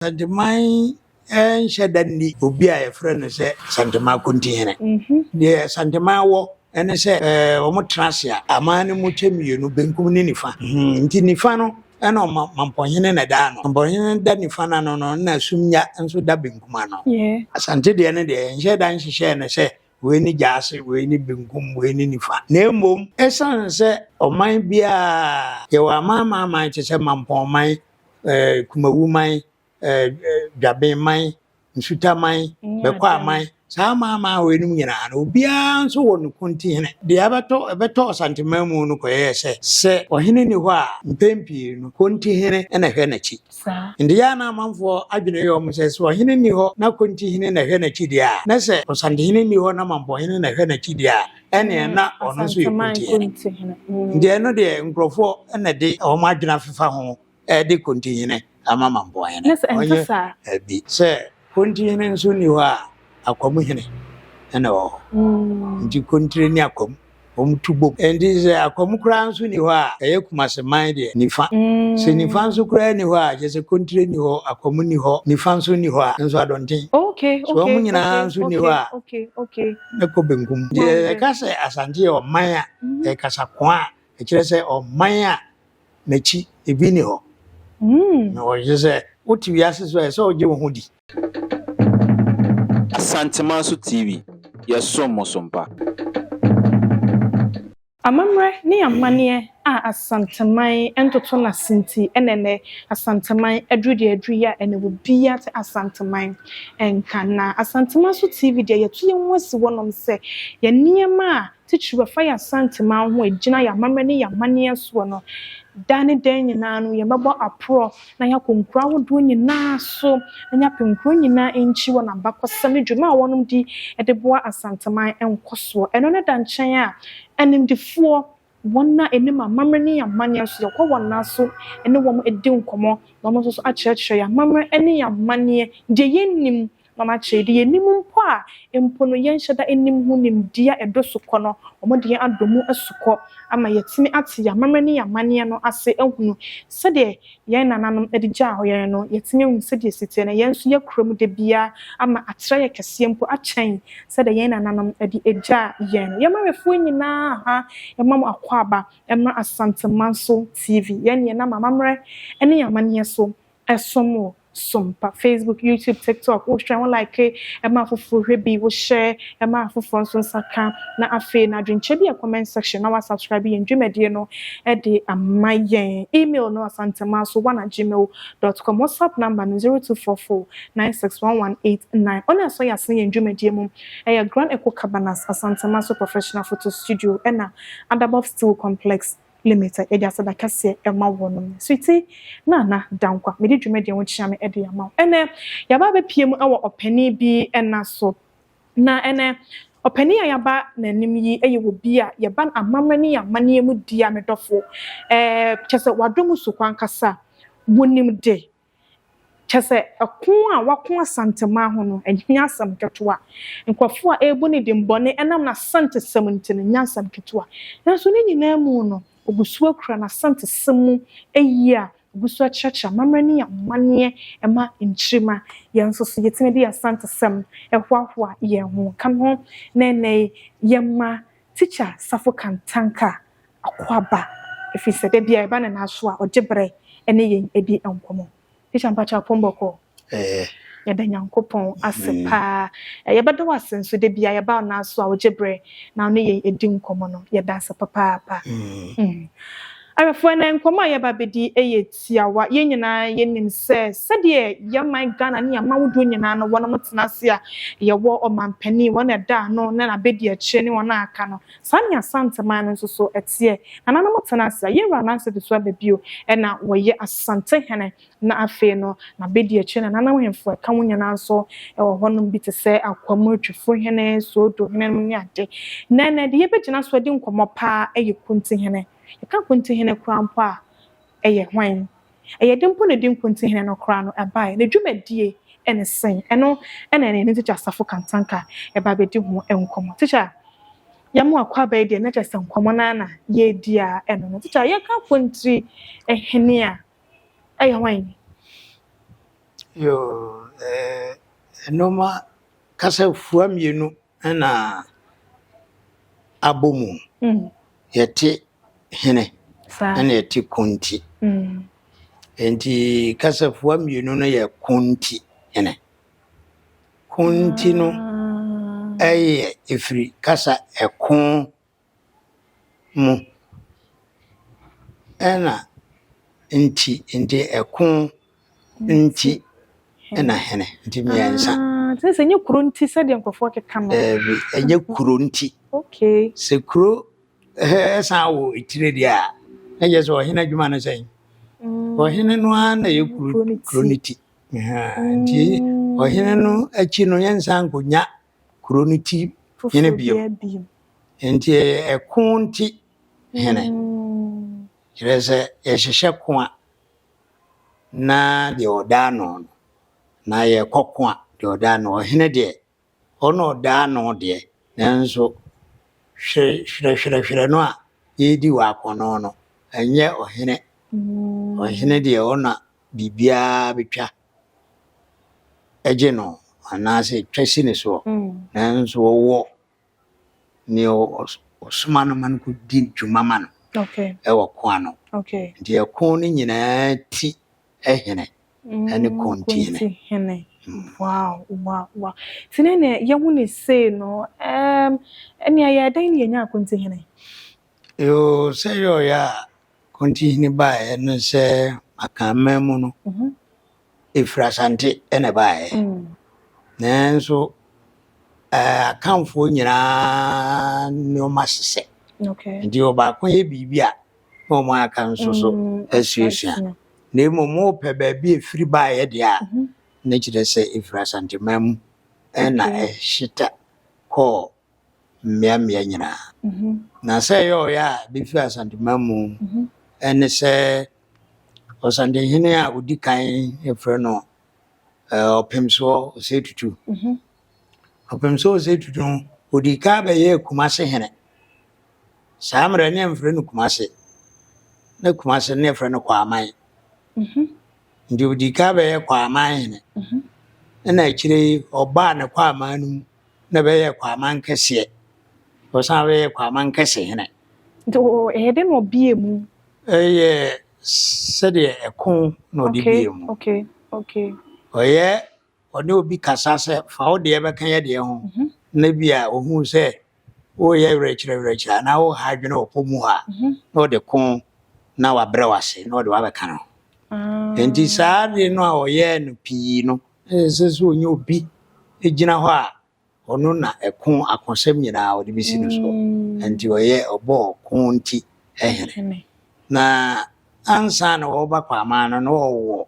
Asanteman nhyɛ da nni obi a yɛfrɛ no sɛ Asanteman Kontihene. Deɛ Asanteman wɔ ne sɛ wɔtena ase a, aman no mu kyɛ mmienu, benkum ne nifa. Nti nifa no ɛna Mampɔnhene na ɛda ano. Mampɔnhene da nifa no ano no, na Sumnya nso da benkum ano. Asante deɛ no deɛ, yɛnhyɛ da nhyehyɛɛ no sɛ wei ne gyaase, wei ne benkum, wei ne nifa. Na mmom, ɛsiane sɛ ɔman biara, yɛwɔ aman te sɛ Mampɔnman, Kumawuman, Dwabenman, Nsutaman, Bɛkɔaman, saa amanaman weinom nyinaa no, obiara nso wɔ ne kontihene. Deɛ ɛbɛtɔ Asanteman mu no kɔyɛɛ sɛ ɔhene ni hɔ a, mpɛn pii no, kontihene na ɛhwɛ n'akyi. Nti yɛ a na amanfoɔ adwene yɛ wɔn sɛ ɔhene ni hɔ na kontihene na ɛhwɛ n'akyi deɛ a, na sɛ Ɔsantehene ni hɔ na Mampɔnhene na ɛhwɛ n'akyi deɛ a, ɛneɛ na ɔno nso yɛ kontihene. Nti ɛno deɛ nkurɔfoɔ na de wɔn adwene afefa ho ɛde kontihene ama Mampɔnhene. Na sɛ ɛnte saa? Ɛbi sɛ kontihene nso ni hɔ a, akwamuhene ɛna ɛwɔ hɔ. Nti kontire ne akwam wɔn tu bom. Nti sɛ akwam koraa nso ni hɔ a, ɛyɛ Kumaseman deɛ nifa. Sɛ nifa nso koraa ni hɔ a, kyerɛ sɛ kontire ni hɔ, akwam ni hɔ, nifa nso ni hɔ a, nso adɔnten. So wɔn nyinaa nso ni hɔ a, ne kɔ benkum. Nti yɛka sɛ Asante yɛ ɔman a, ɛyɛ kasakoa a ɛkyerɛ sɛ ɔman a n'akyi ebi ni hɔ. Na wɔkyerɛ sɛ wote wiase so a, ɛsɛ sɛ wogye wo ho di. Asantemanso TV, yɛsom mo so mpa. Amammerɛ ne amanneɛ a Asanteman ntoto n'ase nti ɛna ɛnɛ Asanteman aduru deɛ aduru yi a ɛnɛ obiara te Asanteman nka. Na Asantemanso TV deɛ yɛto yɛn ho asi hɔnom sɛ yɛn nneɛma a titiriw ɛfa yɛn Asanteman ho a ɛgyina yɛn amammerɛ ne yɛn amanneɛ soɔ no, da ne dan nyinaa no yɛbɛbɔ aporɔ na yɛakɔ nkuro ahodoɔ nyinaa so na yɛapɛ nkuro nyinaa nkyi wɔ n'abakɔsɛm ne dwuma a wɔnom di de boa Asanteman nkɔsoɔ. Ɛno ne da nkyɛn a animdefoɔ wɔn a anim amammerɛ ne amanneɛ nso yɛkɔ wɔn nan so ne wɔn di nkɔmmɔ na wɔn nso so akyerɛkyerɛ yɛn amammerɛ ne yɛn amanneɛ deɛ yɛnnim na wɔn akyerɛ deɛ yɛnim mpo a mpo no yɛnhyɛ da anim ho nimdeɛ a ɛdɔ so kɔ no, wɔn de yɛn adɔ mu asukɔ ama yɛtumi ate yɛn amammerɛ ne yɛn amanneɛ no ase ahunu sɛdeɛ yɛn nananom de gyaa yɛn no, yɛtumi ahu sɛdeɛ si teɛ na yɛn nso yɛkura mu da biara ama atra yɛ kɛseɛ mpo akyɛn sɛdeɛ yɛn nananom de gyaa yɛn no. Yɛn mamefoɔ nyinaa ha, yɛma mo akwaaba mmra Asantemanso TV. Yɛn yɛnam amammerɛ ne yɛn amanneɛ so ɛsom wɔ sompa. Facebook, YouTube, TikTok, wohwɛ wo like ɛma afoforɔ hwɛ bi, wohyɛ ɛma afoforɔ nso nsa ka, na afei na adwenkyɛ bi a comment section na wasubscribe yɛn dwumadie no ɛde ama yɛn. Email no asantemaso1@gmail.com. WhatsApp number no 0244 961189. Ɔne asɔ yɛ asene yɛn dwumadie mu ɛyɛ Grand Eco Cabanas, Asantemaso Professional Photo Studio, ɛna Adabov Steel Complex Limited. Yɛde aseda kɛseɛ ɛma wɔn. Sweetie Nana Dankwa mede dwumadie ho kyea me ɛde ama wo. Ɛnɛ yɛaba abɛpie mu ɛwɔ ɔpanin bi ɛna so, na ɛnɛ ɔpanin a yɛaba n'anim yi ɛyɛ obi a yɛba no amammerɛ ne amanneɛ mu di a medɔfo kyɛ sɛ wadɔ mu so ankasa, wɔnim de kyɛ sɛ ɛko a wako Asanteman ho no ɛnyɛ asɛm ketewa. Nkurɔfoɔ a ɛrebu ne dimbɔne ɛnam n'asantesɛm nti no nyɛ asɛm ketewa, nanso ne nyinaa mu no ogu so akura n'asantesɛm mu ayi a ogu so akyerɛkyerɛ amammerɛ ne amanneɛ ɛma nkyirima yɛn nso so yɛtumi de asantesɛm ɛhoahoa yɛn ho ka ho. Na ɛnɛ yi yɛma Teacher Safo Kantanka akwaaba, ɛfiri sɛ da bia ɛba ne nan so a ɔgye berɛ ne yɛn adi nkɔmmɔ. Teacher, mpakyɛ apɔmbɔkɔ? Yɛda Nyankopɔn ase paa. Yɛbɛda wo ase nso. Da bia yɛba wo nan so a wogye berɛ na wo ne yɛn adi nkɔmmɔ no, yɛda ase papaapa. Awɛfoɔ, na nkɔmmɔ a yɛba bɛdi yɛ tiawa. Yɛn nyinaa yɛnim sɛ sɛdeɛ yɛman Ghana ne yɛn ahodoɔ nyinaa no wɔn tena ase a yɛwɔ ɔmampanin, wɔn ɛda ano na n'abɛdi akyire ne wɔn a aka no, saa ne Asanteman no nso so ɛteɛ. Nananom tena ase a yɛwura nansi de so aba bio ɛna wɔyɛ Asantehene, na afei no n'abɛdi akyire na nananom ahemfo ɛka ho nyinaa nso ɛwɔ hɔnom bi te sɛ Akwamu, Twifo hene, Soodo hene no ne ade. Na ɛnɛ deɛ yɛbɛgyina so adi nkɔmmɔ paa ɛyɛ Kontihene. Yɛka Kontihene koraa mpo a, ɛyɛ hwan? Ɛyɛ de mpo na ɛdi Nkontihene no koraa no ɛbaeɛ, ne dwumadie ɛne sɛn? Ɛno ɛna ɛne ne Teacher Safo Kantanka ɛba abɛdi ho nkɔmmɔ. Teacher, yɛmo akɔ aba yi deɛ na kyerɛ sɛ nkɔmmɔ no na yɛredi a ɛno no. Teacher, yɛka Kontiri hene a, ɛyɛ hwan? Yoo, ɛɛ nneɛma kasafua mmienu na abɔ mu. Yɛte hene ɛna yɛte konti. Nti kasafua mmienu no yɛ konti hene. Konti no ɛyɛ ɛfiri kasa ɛko mu ɛna nti, nti ɛko nti ɛna hene, nti mmiɛnsa. Ah, nti sɛ ɛnyɛ kuro nti sɛdeɛ nkurɔfoɔ keka no. Daabi, ɛnyɛ kuro nti. Sɛ kuro ɛsan wɔ etire deɛ a, na kyerɛ sɛ ɔhene adwuma no sɛn? Ɔhene no ara na ɛyɛ kuro no ti. Nti ɔhene no akyi no yɛnsan nkɔnya kuro no ti hene bio. Nti ɛyɛ ɛko nti hene. Kyerɛ sɛ yɛhyehyɛ ko a na deɛ ɔda ano no, na yɛkɔ ko a deɛ ɔda ano. Ɔhene deɛ ɔno ɔda ano deɛ, nanso hwerɛhwerɛhwerɛ no a yɛredi wɔ akɔnnɔ no, ɛnyɛ ɔhene. Ɔhene deɛ ɔna biribiara bɛtwa gye no anaasɛ twa si ne soɔ. Nanso ɔwɔ nea ɔsoma no ma no kɔdi dwuma ma no ɛwɔ ko ano. Nti ɛko no nyinaa ti hene ɛne konti hene. Wow. Nti ne ne yɛhu ne sei no, ɛnea yɛ dɛn ne yɛnya konti hene? Yoo, sɛ yɛ ɔyɛ a konti hene baeɛ no sɛ Akanman mu no, ɛfiri Asante ɛna ɛbaeɛ. Nanso Akanfoɔ nyinaa nneɛma hyehyɛ. Nti ɔbaako yɛ biribi a, na wɔn aka nso so asuasua. Na mmom wopɛ baabi a ɛfiri baeɛ deɛ a, na kyerɛ sɛ ɛfiri Asanteman mu ɛna ɛhyeta kɔɔ mmeammea nyinaa. Na sɛ ɛyɛ ɔyɛ a bɛfiri Asanteman mu ɛne sɛ Ɔsantehene a ɔdi kan yɛfrɛ no Ɔpemsoɔ Osei Tutu. Ɔpemsoɔ Osei Tutu no, ɔdii kan bɛyɛɛ Kumase hene. Saa mmerɛ no yɛmfrɛ no Kumase. Na Kumase no yɛfrɛ no Kwaman. Nti ɔdii kan bɛyɛɛ Kwaman hene. Ɛna akyire yi ɔbaa ne Kwaman no mu na bɛyɛɛ Kwaman kɛseɛ. Ɔsan bɛyɛɛ Kwaman kɛse hene. Nti ɛyɛ dɛn na ɔbie mu? Ɛyɛ sɛdeɛ ɛko na ɔde bie mu. Ɔyɛ ɔne obi kasa sɛ fa wo deɛ bɛka yɛ deɛ ho. Na bi a ohuu sɛ woyɛ werɛkyerɛ werɛkyerɛ anaa woha adwene wɔ pɔ mu hɔ a, na ɔde ko na wabrɛ wo ase na ɔde wabɛka no. Nti saa ade no a ɔyɛɛ no pii no, ɛsɛ sɛ ɔnyɛ obi gyina hɔ a ɔno na ɛko akosɛm nyinaa ɔde bɛsi no so. Nti ɔyɛ ɔbɔɔ ko nti hene. Na ansa na wɔba Kwaman no, na ɔwɔ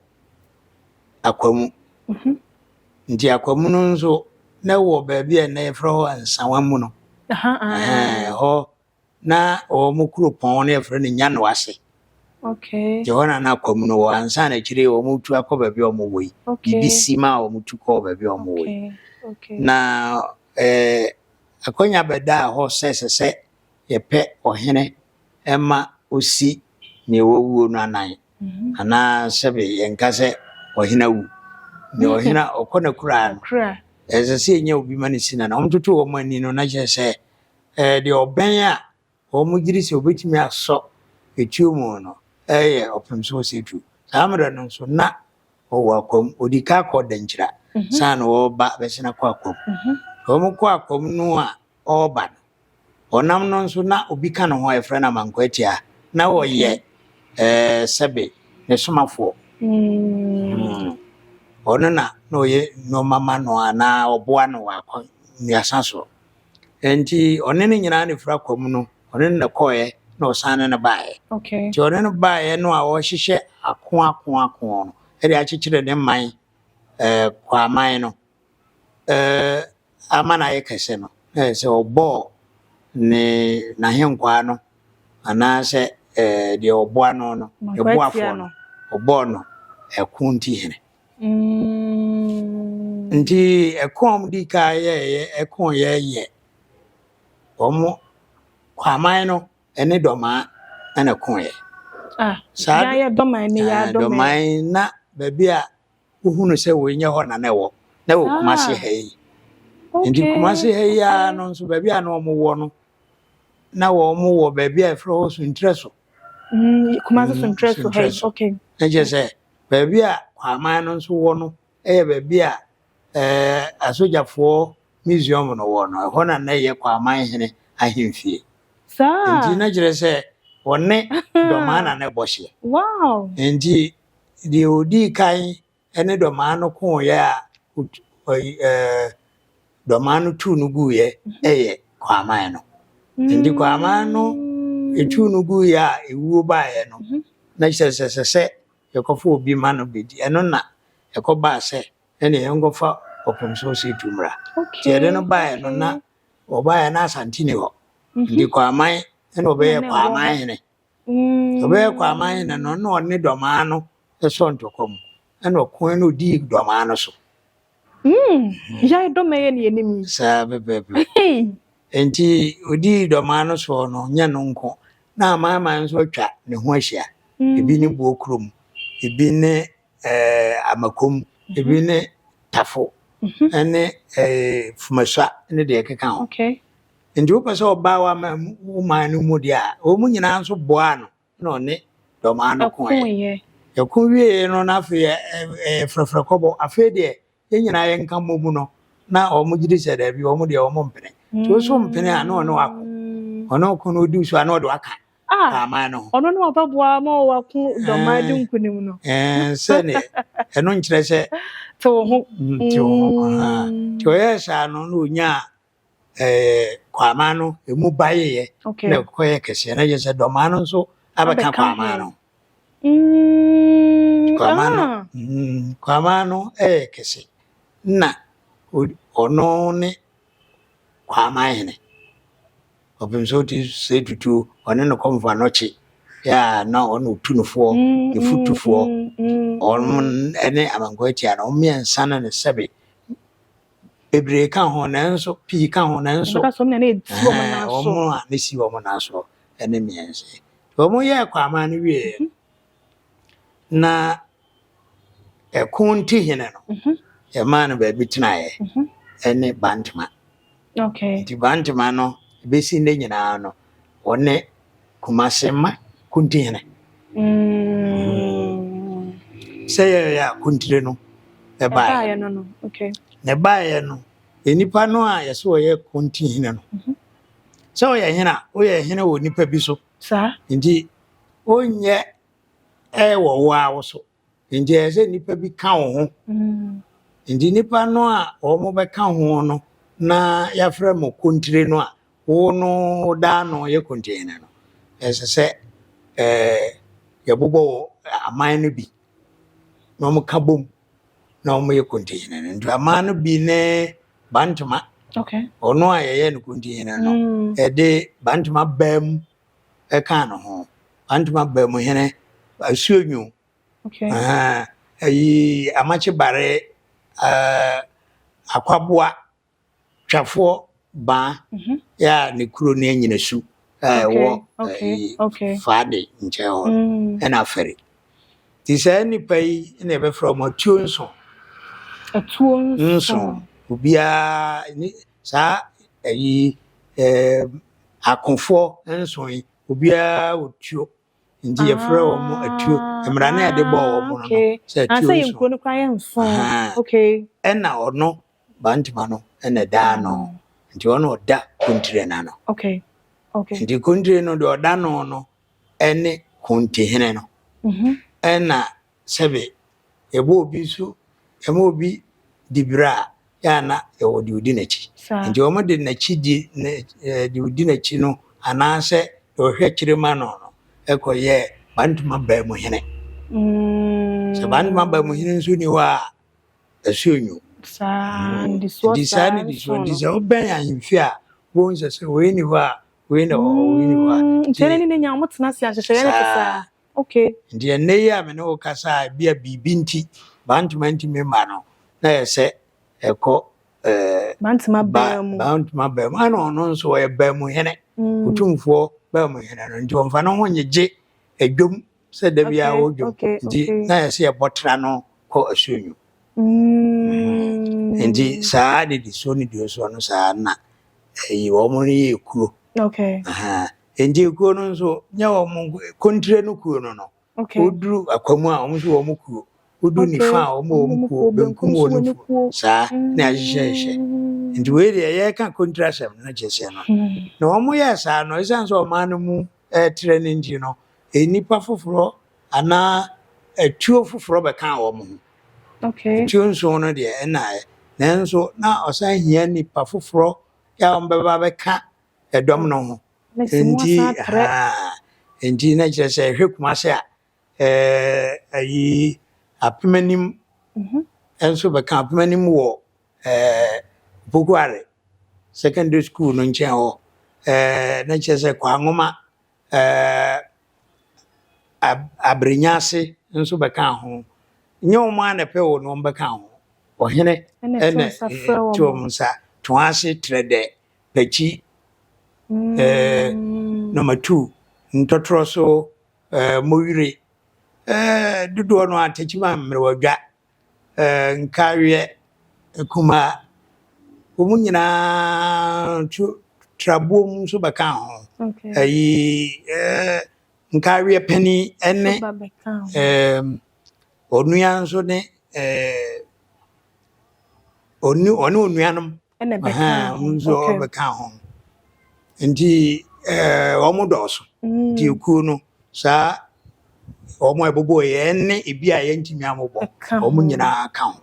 Akwamu. Nti Akwamu no nso na ɛwɔ baabi a nnɛ yɛfrɛ hɔ Nsawa mu no. Ɛhɔ na wɔn kuropɔn no yɛfrɛ no Nyanoase. Nti hɔ na na Akwamu no wɔ ansa na akyire wɔn tu akɔ baabi a wɔn wɔ yi. Biribi si ma wɔn tu kɔɔ baabi a wɔn wɔ yi. Na akonnwa bɛdaa hɔ sɛ ɛsɛ sɛ yɛpɛ ɔhene ma osi nea wawuo no anan. Anaa sɛbe yɛnka sɛ ɔhene awu. Nea ɔhene a ɔkɔ n'akuraa no, ɛsɛ sɛ yɛnya obi ma no si n'anan. Wɔtoto wɔn ani no na kyerɛ sɛ deɛ ɔbɛn a wɔn gye di sɛ obetumi asɔ etuo mu no ɛyɛ Ɔpemsoɔ Osei Tutu. Saa mmerɛ no nso na ɔwɔ Akwam. Ɔdi kan kɔɔ Dankyira saa na ɔreba bɛsene akɔ Akwam. Wɔn kɔ Akwam no a ɔreba no, ɔnam no nso na obi ka ne ho a yɛfrɛ no Amankwa Atia. Na ɔyɛ sɛbe ne somafoɔ. Ɔno na na ɔyɛ nneɛma ma no anaa ɔboa no wɔ akɔ nnuasa soɔ. Nti ɔne no nyinaa na ɛfiri Akwam no, ɔne no na kɔɔɛ na ɔsan ne no baeɛ. Nti ɔne no baeɛ no a ɔrehyehyɛ ako ako ako no ɛde akyekyere ne man Kwaman no ama no ayɛ kɛse no, na ɛyɛ sɛ ɔbɔɔ ne n'ahenkwaa no anaasɛ deɛ ɔboa no no, ne boafoɔ no, ɔbɔɔ no ɛko nti hene. Nti ɛko a wɔdi kan yɛɛyɛ ɛko yɛyɛ wɔn Kwaman no ɛne Dɔmaa ɛna ɛkoeɛ. Saa yɛ Dɔman ne yɛ Dɔman. Dɔman na baabi a wohunu sɛ wei nyɛ hɔ na na ɛwɔ. Na ɛwɔ Kumase ha yi. Nti Kumase ha yi ara no nso baabi a na wɔwɔ no, na wɔwɔ baabi a yɛfrɛ hɔ Suntrɛ so. Kumase Suntrɛ so ha yi. Okay. Na kyerɛ sɛ baabi a Kwaman no nso wɔ no yɛ baabi a asogyafoɔ museum no wɔ no, ɛhɔ na na ɛyɛ Kwaman hene ahemfie. Saa. Nti na kyerɛ sɛ wɔne Dɔmaa na na ɛbɔ hyeɛ. Wow. Nti deɛ ɔdii kan ne Dɔmaa no koeɛ a Dɔmaa no tuu no guiɛ yɛ Kwaman no. Nti Kwaman no ɛtuu no guiɛ a ɛwuo baeɛ no, na kyerɛ sɛ ɛsɛ sɛ yɛkɔfa obi ma no bɛdi. Ɛno na ɛkɔbaa sɛ ɛne yɛnkɔfa Ɔpemsoɔ Setu mmra. Nti yɛde no baeɛ no na ɔbaeɛ na Asante ni hɔ. Nti Kwaman ɛna ɔbɛyɛ Kwaman hene. Ɔbɛyɛ Kwaman hene no na ɔne Dɔmaa no sɔ ntɔkwa mu. Ɛna ɔko na ɔdii Dɔmaa no so. Yɛn Dɔmaa yɛ ne yɛnim yi. Saa pɛpɛɛpɛ. Nti ɔdii Dɔmaa no soɔ no nyɛ no nko. Na amanaman nso atwa ne ho ahyia. Ebi ne Buokurom, ebi ne Amakom, ebi ne Tafo, ne Fumasua ne deɛ ɛkeka ho. Nti wopɛ sɛ ɔbaa wo man no mu deɛ a, wɔn nyinaa nso boaa no na ɔne Dɔmaa no koeɛ. Yɛko wieeɛ no na afei frɛfrɛ kɔbɔ. Afei deɛ yɛn nyinaa yɛnka mmɔ mu no na wɔn gye di sɛ daabi wɔn deɛ wɔn mpene. Nti wo so mpene a na ɔne wako. Ɔne ɔko no odi so a na ɔde waka aman no ho. Ɔno ne wabɛboa ma wako Dɔmaa di nkonim no. Sɛdeɛ ɛno nkyerɛ sɛ te wo ho. Te wo ho. Nti ɔyɛɛ saa no na ɔnyaa Kwaman no emu baeɛ na ɛkɔyɛ kɛseɛ na kyerɛ sɛ Dɔmaa no nso abɛka Kwaman no. Kwaman no Kwaman no yɛ kɛse na ɔno ne Kwaman hene. Ɔpem sɛ ɔte sɛ tutuo ɔne ne kɔmfo anɔkye yɛ a na ɔne ɔtunufoɔ ne futufoɔ ɔno ne Amankwa Atia no mmiɛnsa no ne sɛbe bebree ka ho nanso pii ka ho nanso wɔn a ne si wɔn nan so ne mmiɛnsa yi. Wɔn yɛɛ Kwaman no wieɛ na ɛko nti hene no yɛmaa no baabi tenaeɛ ɛne Bantama. Nti Bantama no bɛsi nnɛ nyinaa no wɔne Kumase ma Kuntihene. Sɛ yɛyɛ a Kuntire no ɛbaeɛ no. Na ɛbaeɛ no nnipa no a yɛsɛ wɔyɛ Kuntihene no sɛ ɔyɛ hene a woyɛ hene wɔ nipa bi so. Nti wonyɛ ɛwɔ wo ara wo so. Nti ɛyɛ sɛ nnipa bi ka wo ho. Nti nnipa no a wɔn bɛka ho no na yɛafrɛ mo Kontire no a wo no daa no yɛ Kontihene no, ɛsɛ sɛ yɛbobɔ wɔ aman no bi na wɔn ka bom na wɔn yɛ Kontihene no. Nti aman no bi ne Bantama. Ɔno a yɛyɛ no Kontihene no, yɛde Bantama baa mu ɛkaa ne ho. Bantama baa mu hene, Asuonwu, ayi Amakye Bare, Akwaboa, Twafoɔ Baa, yɛ a ne kuro ne Anyinasu a ɛwɔ Faade nkyɛn hɔ no, ɛna Afɛre. Nti saa nnipa yi na yɛbɛfrɛ wɔn atuo nson. Atuo nson. Obiara ne saa ayi akofoɔ nson yi, obiara wɔ tuo. Nti yɛfrɛ wɔn atuo. Mmara no a yɛde bɔɔ wɔn no sɛ atuo nson. Nkuro no koraa yɛ nson. Okay. Ɛna ɔno Bantama no ɛna ɛda ano. Nti ɔno ɔda Kontire no ano. Okay. Okay. Nti Kontire no deɛ ɔda no no ɛne Kontihene no. Ɛna sɛbe yɛbɔ obi so yɛma obi di berɛ a yɛ a na yɛwɔ deɛ ɔdi n'akyi. Nti wɔn de n'akyi di ne deɛ ɔdi n'akyi no anaasɛ deɛ ɔhwɛ akyire ma no no ɛkɔyɛ Bantama Baamuhene. Sɛ Bantama Baamuhene nso ni hɔ a ɛso nwu. Nti saa nnidisoɔ nti sɛ wobɛn ahemfie a wobɛhu sɛ sɛ wei ni hɔ a wei na ɛwɔ hɔ wei ni hɔ a. Nti ɛne ne nya wɔn tena ase ahyehyɛ yɛn te saa. Okay. Nti ɛnnɛ yi a me ne wo kasa a ebi a biribi nti Bantama ntumi mma no na yɛ sɛ ɛkɔ Bantama baa mu. Bantama baa mu. Ɛna ɔno nso ɔyɛ Baamuhene. Otumfoɔ Baamuhene no nti ɔmfa ne ho nyegye adwam sɛ da biara wɔ dwam. Nti na yɛ sɛ yɛbɔ tra no kɔ Asuonwu. Nti saa nnidisoɔ nnidisoɔ no saa na ɛyi wɔn no yɛ kuo. Okay. Nti kuo no nso nyɛ wɔn kontire no kuo no no. Okay. Woduru akwamu a wɔn nso wɔn kuo. Woduru nifa a wɔn wɔn kuo, benkum wɔ ne kuo. Saa na ahyehyɛhyehyɛ. Nti wei deɛ yɛreka kontire asɛm no kyerɛ sɛ no. Na wɔn yɛɛ saa no, ɛsiane sɛ ɔman no mu ɛretrɛ no nti no, nnipa foforɔ anaa atuo foforɔ bɛkaa wɔn ho. Okay. Atuo nson no deɛ ɛna ɛ. Nanso na ɔsan hia nnipa foforɔ a wɔn bɛba bɛka ɛdɔm no ho. Nti nti na kyerɛ sɛ ɛhwɛ Kumase a ɛɛ ayi Apemanim nso bɛka Apemanim wɔ ɛɛ Pokuare secondary school no nkyɛn hɔ. Ɛɛ na kyerɛ sɛ Kwanwoma ɛɛ Abrenya nso bɛka ho. Nyɛ wɔn ara na ɛpɛ wɔ na wɔn bɛka ho. Ɔhene ɛna to wɔn nsa. Toase, Trɛdɛ, Pɛkyi, ɛɛ number 2, Ntɔtorɔ so, ɛɛ Mowire, ɛɛ dodoɔ no Atekyima Mmerɛwadwa, ɛɛ Nkareɛ, Kumaa. Wɔn nyinaa to Trabuom nso bɛka ho. Okay. Ɛyi ɛɛ Nkareɛ panin ɛne ɛɛm onua nso ne ɛɛ onu ɔne onuanom Ɛna bɛka ho. Nso ɔbɛka ho. Nti ɛɛ wɔn dɔɔso. Nti ekuo no saa wɔn a ɛbobɔ yɛ ne ebi a yɛntumi amobɔ wɔn nyinaa ka ho.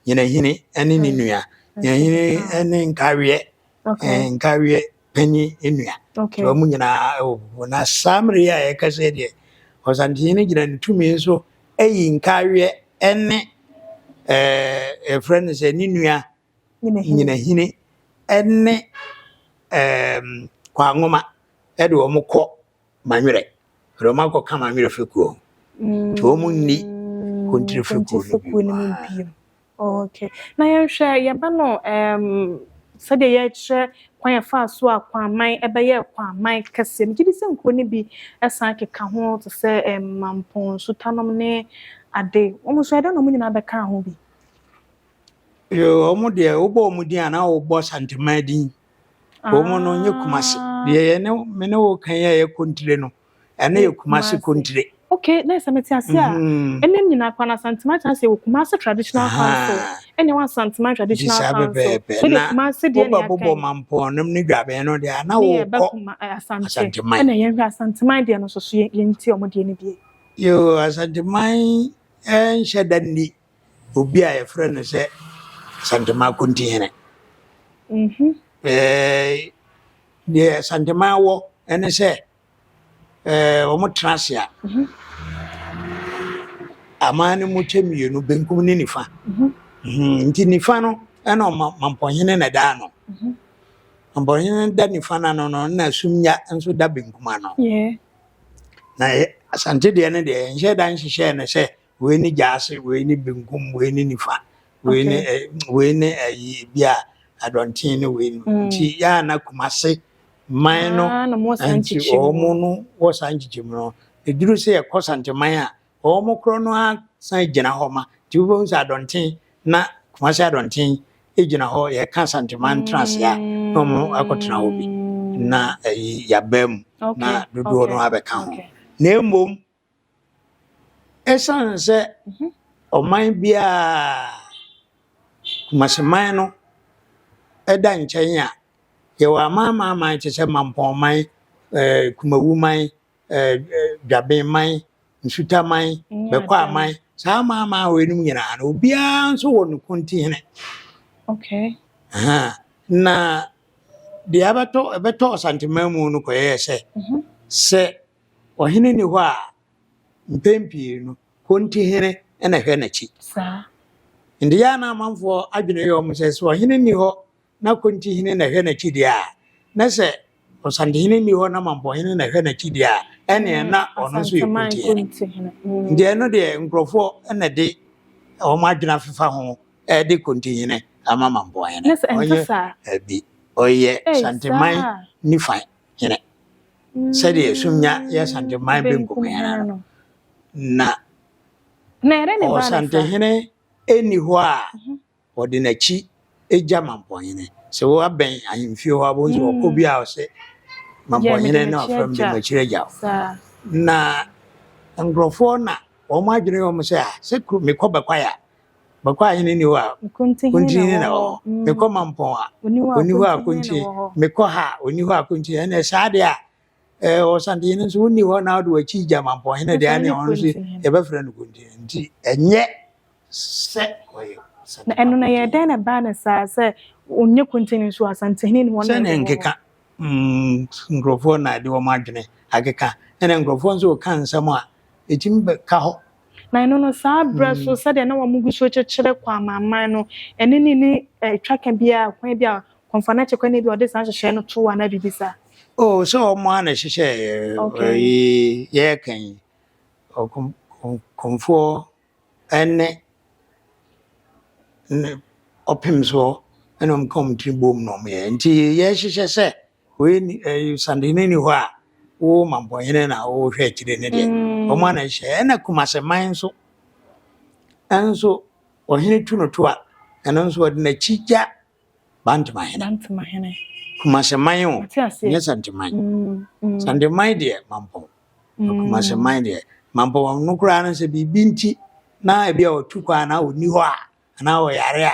Nyinahini ɛne ne nua. Nyinahini ɛne Nkareɛ. Nkareɛ panyin nua. Wɔn nyinaa ɛwɔ fufuo. Na saa mmere yi a yɛkasa deɛ, Ɔsantehene gyina ne tumi nso ayi Nkareɛ ɛne ɛɛ yɛfrɛ no sɛ ne nua Nyinahini ɛne ɛɛm Kwanwoma ɛde wɔn kɔ Manwerɛ. Ɛde wɔn akɔka Manwerɛ fekuo ho. Nti wɔn nni Kontire fekuo no mu bio. Okay. Na yɛnhwɛ yɛba no sɛdeɛ yɛkyerɛ kwan yɛfa so a Kwaman ɛbɛyɛ Kwaman kɛseɛ. Megye di sɛ nkuro no bi ɛsan keka ho te sɛ Mampɔn, Sutanom ne ade. Wɔn nso ɛdɛn na wɔn nyinaa bɛka ho bi? Yo, wɔn deɛ wobɔ wɔn din a na wobɔ Santeman din. Wɔn no nyɛ Kumase. Deɛ yɛ ne me ne wo kan yɛ yɛ Kontire no, ɛno yɛ Kumase Kontire. Okay, na sɛ mete ase a, ɛnam nyinaa kwan Asanteman kyerɛ sɛ wɔ Kumase Traditional Council. Ɛna ɛwɔ Asanteman Traditional Council. So de Kumase deɛ na wobɛbobɔ Mampɔn nom ne Dwabɛn no deɛ a na wokɔ Asante. Ɛna yɛnhwɛ Asanteman deɛ no nso so yɛnti ɔmo deɛ no bie. Yo, Asanteman ɛnhyɛ da nni obi a yɛfrɛ no sɛ Asanteman Kontihene. Ɛɛ deɛ Asanteman wɔ ɛne sɛ ɛɛ wɔn tena ase a aman no mu kyɛ mmienu, benkum ne nifa. Nti nifa no ɛna Mampɔnhene na ɛda ano. Mampɔnhene da nifa n'ano no na Sumnya nso da benkum ano. Na Asante deɛ no deɛ nhyɛ da nhyehyɛ no sɛ wei ne gyaase, wei ne benkum, wei ne nifa, wei ne wei ne ɛyi bi a adɔnten ne wei no. Nti yaa na Kumase man no nti wɔn no wɔ saa nkyekyɛmu no. Eduru sɛ yɛkɔ Santeman a wɔn korɔ no asan gyina hɔ ma. Nti wobɛhu sɛ adɔnten na Kumase adɔnten gyina hɔ yɛka Santeman tena ase a na wɔn akɔtena hɔ bi na ɛyi yaba mu na dodoɔ no abɛka ho. Na mmom ɛsiane sɛ ɔman biara Kumaseman no ɛda nkyɛn a yɛwɔ amanaman te sɛ Mampɔnman, ɛɛ Kumawuman, ɛɛ Dwabenman, Nsutaman, Bɛkɔaman. Saa amanaman wɔ enum nyinaa no obiara nso wɔ ne kontihene. Okay. Na deɛ abɛtɔ ɛbɛtɔ Asanteman mu no kɔyɛɛ sɛ sɛ ɔhene ni hɔ a mpɛn pii no kontihene ɛna ɛhwɛ n'akyi. Saa. Nti yɛa na amanfoɔ adwene yɛ wɔn sɛ sɛ ɔhene ni hɔ na kontihene na ɛhwɛ n'akyi deɛ a na sɛ Ɔsantehene ni hɔ na Mampɔnhene na ɛhwɛ n'akyi deɛ a ɛneɛ na ɔno nso yɛ kontihene. Nti ɛno deɛ nkurɔfoɔ ɛna de wɔn adwene afefa ho ɛde kontihene ama Mampɔnhene. Ɔnyɛ ɛbi ɔyɛ Santeman nifa hene. Sɛdeɛ Sumnya yɛ Santeman benkum hene no. Na Na ɛdɛn na ɛbaa ne saa? Ɔsantehene nni hɔ a ɔde n'akyi gya Mampɔnhene. Sɛ woabɛn ahemfie hɔ a, wobɛhu sɛ ɔkɔ bi a ɔsɛ Mampɔnhene na ɔfrɛ mede m'akyiri agya wo. Na nkurɔfoɔ na wɔn adwene yɛ wɔn sɛ ah, sɛ mekɔ Bɛkwae a, Bɛkwae hene nni hɔ a, Kontihene na ɛwɔ hɔ. Mekɔ Mampɔn a, ɔnni hɔ a, Kontihene. Mekɔ ha a, ɔnni hɔ a, Kontihene. Ɛnna saa deɛ a, ɛɛ Ɔsantehene nso wonni hɔ na wode w'akyi gya Mampɔnhene deɛ, ɛnna ɔno nso yɛbɛfrɛ no Kontihene. Nti ɛnyɛ sɛ ɔyɛ Na ɛno na ɛyɛ dɛn na ɛbaa no saa sɛ ɔnyɛ Kontihene nso Asantehene nni hɔ na Sɛdeɛ ɛwɔ hɔ? nkeka nkurɔfoɔ na ɛde wɔn adwene akeka, ɛnna nkurɔfoɔ nso reka nsɛm a ɛtumi bɛka hɔ. Na ɛno no, saa berɛ so, sɛdeɛ na wɔgu so rekyekyere kɔ amanaman no, ɛne ne nni twaka biara, kwan bi a Kɔmfoanakye kwan bi a wɔde saa nhyehyɛeɛ no too anaa biribi saa? Oh, sɛ wɔn ara na ɛhyehyɛeɛ, Okay. yi yɛreka yi, ɔkom, kɔmfoɔ ne ne ɔpem soɔ ɛna wɔn ka wɔn tiri bom na wɔn yɛ. Nti yɛhyehyɛ sɛ Wei ni ɛyi Sandini ni hɔ a wo mampɔhene na wohwɛ akyire ne deɛ wɔn ana hyɛ ɛna Kumaseman nso ɛnso ɔhene tu no to a ɛno nso ɔde n'akyi gya Bantemahene. Bantemahene. Kumaseman o Mate aseɛ. nyɛ Santeman. Mm, mm, Santeman deɛ mampɔn. mm. Kumaseman deɛ mampɔn no koraa no sɛ biribi nti na ebi a ɔtu kwan na ɔnni hɔ a anaa ɔyare a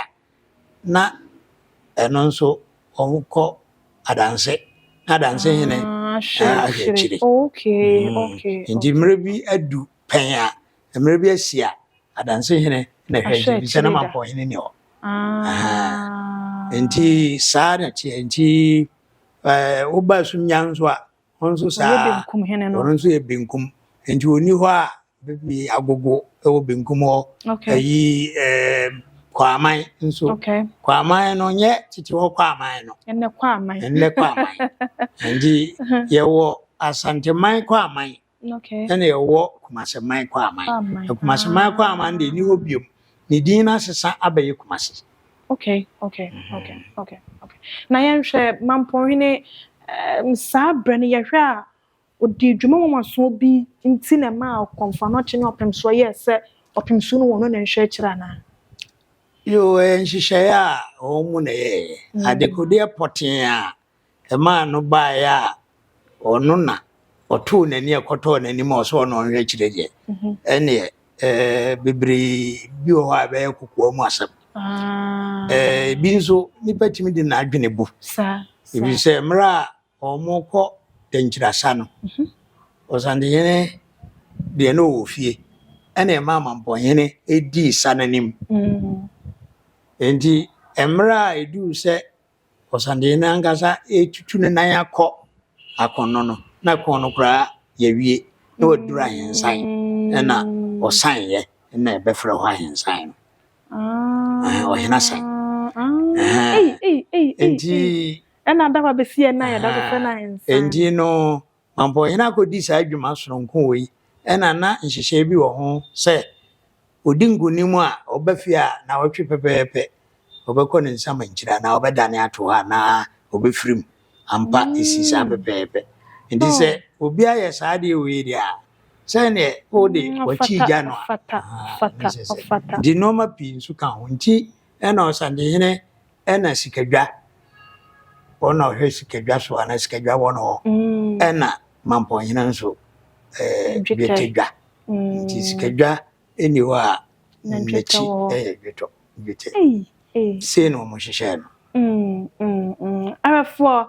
na ɛno nso wɔkɔ adanse na adanse hene Ah, ahwɛ akyire. akyire. Okay, okay. Nti mmerɛ bi adu pɛn a mmerɛ bi asi a adanse hene na ɛhwɛ Ahwɛ akyire sɛ na akyire da. mampɔn hene ni hɔ. Ah. Nti saa na ɛteɛ nti ɛɛ woba Sunya nso a Ɔno nso Ɔyɛ saa. benkum hene no. Ɔno nso yɛ benkum. Nti ɔnni hɔ a bɛbi agogo wɔ benkum hɔ. Okay. Ayi ɛɛm Kwaman nso. Okay. Kwaman no nyɛ tete hɔ Kwaman no. Ɛnɛ Kwaman. Ɛnɛ Kwaman. Nti yɛwɔ Asanteman Kwaman. Okay. Ɛna yɛwɔ Kumaseman Kwaman. Kwaman. Kumaseman Kwaman deɛ ɛni hɔ biom. Ne din no asesa abɛyɛ Kumase. Okay, okay, okay, okay, okay. Na yɛnhwɛ Mampɔnhene um, saa berɛ no yɛhwɛ a ɔdii dwuma nwanwasoɔ bi nti na ɛmaa Ɔkɔmfoanɔkye ne Ɔpemsoɔ yɛɛ sɛ Ɔpemsoɔ no wɔ no na nhwɛ akyire anaa? Yoo, ɛyɛ nhyehyɛeɛ a wɔn mu na ɛyɛeɛ. Adekodeɛ pɔtee a ɛmaa no baeɛ a ɔno na ɔtoo n'ani ɛkɔtɔɔ n'anim a ɔsɛ ɔno ɔnhwɛ akyire deɛ mhm. ɛneɛ ɛɛ bebree bi wɔ hɔ a ɛbɛyɛ kokoa mu asɛm ah. ɛɛ ebi nso nipa tumi de n'adwene bu ebi sɛ mmerɛ a wɔkɔ dɛnkyirasa no mhm. ɔsantehene deɛ na ɔwɔ fie ɛna ɛma amampɔhene edii sa n'anim mm. nti mmerɛ a eduu sɛ Ɔsantehene ankasa retutu ne nan akɔ akɔnnɔ no, na kɔn no koraa yɛawie, na waduru ahensan, ɛna ɔsaneeɛ na ɛbɛfrɛ hɔ ahensan no. Ɔhene asan. Nti ɛna ada hɔ abɛsi ɛna yɛda so frɛ no ahensan. Nti no, Mampɔnhene akɔdi saa dwuma sononko wei, ɛna na nhyehyɛe bi wɔ ho sɛ Ɔdi nkonim a, ɔba fie a, nnawɔtwe pɛpɛɛpɛ, ɔbɛkɔ ne nsamankyire anaa ɔbɛdane ato hɔ anaa ɔbɛfiri mu. Ampa, ɛsi saa mm. pɛpɛɛpɛ. Nti sɛ obi ayɛ saa adeɛ wei deɛ a, sɛdeɛ wode mm, w'akyi gya no a, nti nneɛma pii nso ka ho. Nti ɛna ɔsantehene ɛna sikadwa, ɔna ɔhwɛ sikadwa so anaa sikadwa wɔ no hɔ, mm. ɛna mampɔnhene nso ɛɛ dwetɛ dwa. Nti sikadwa nni hɔ a n'akyi yɛ dwetɔ dwetɛ. Sei na wɔhyehyɛɛ no. Awɛfoɔ,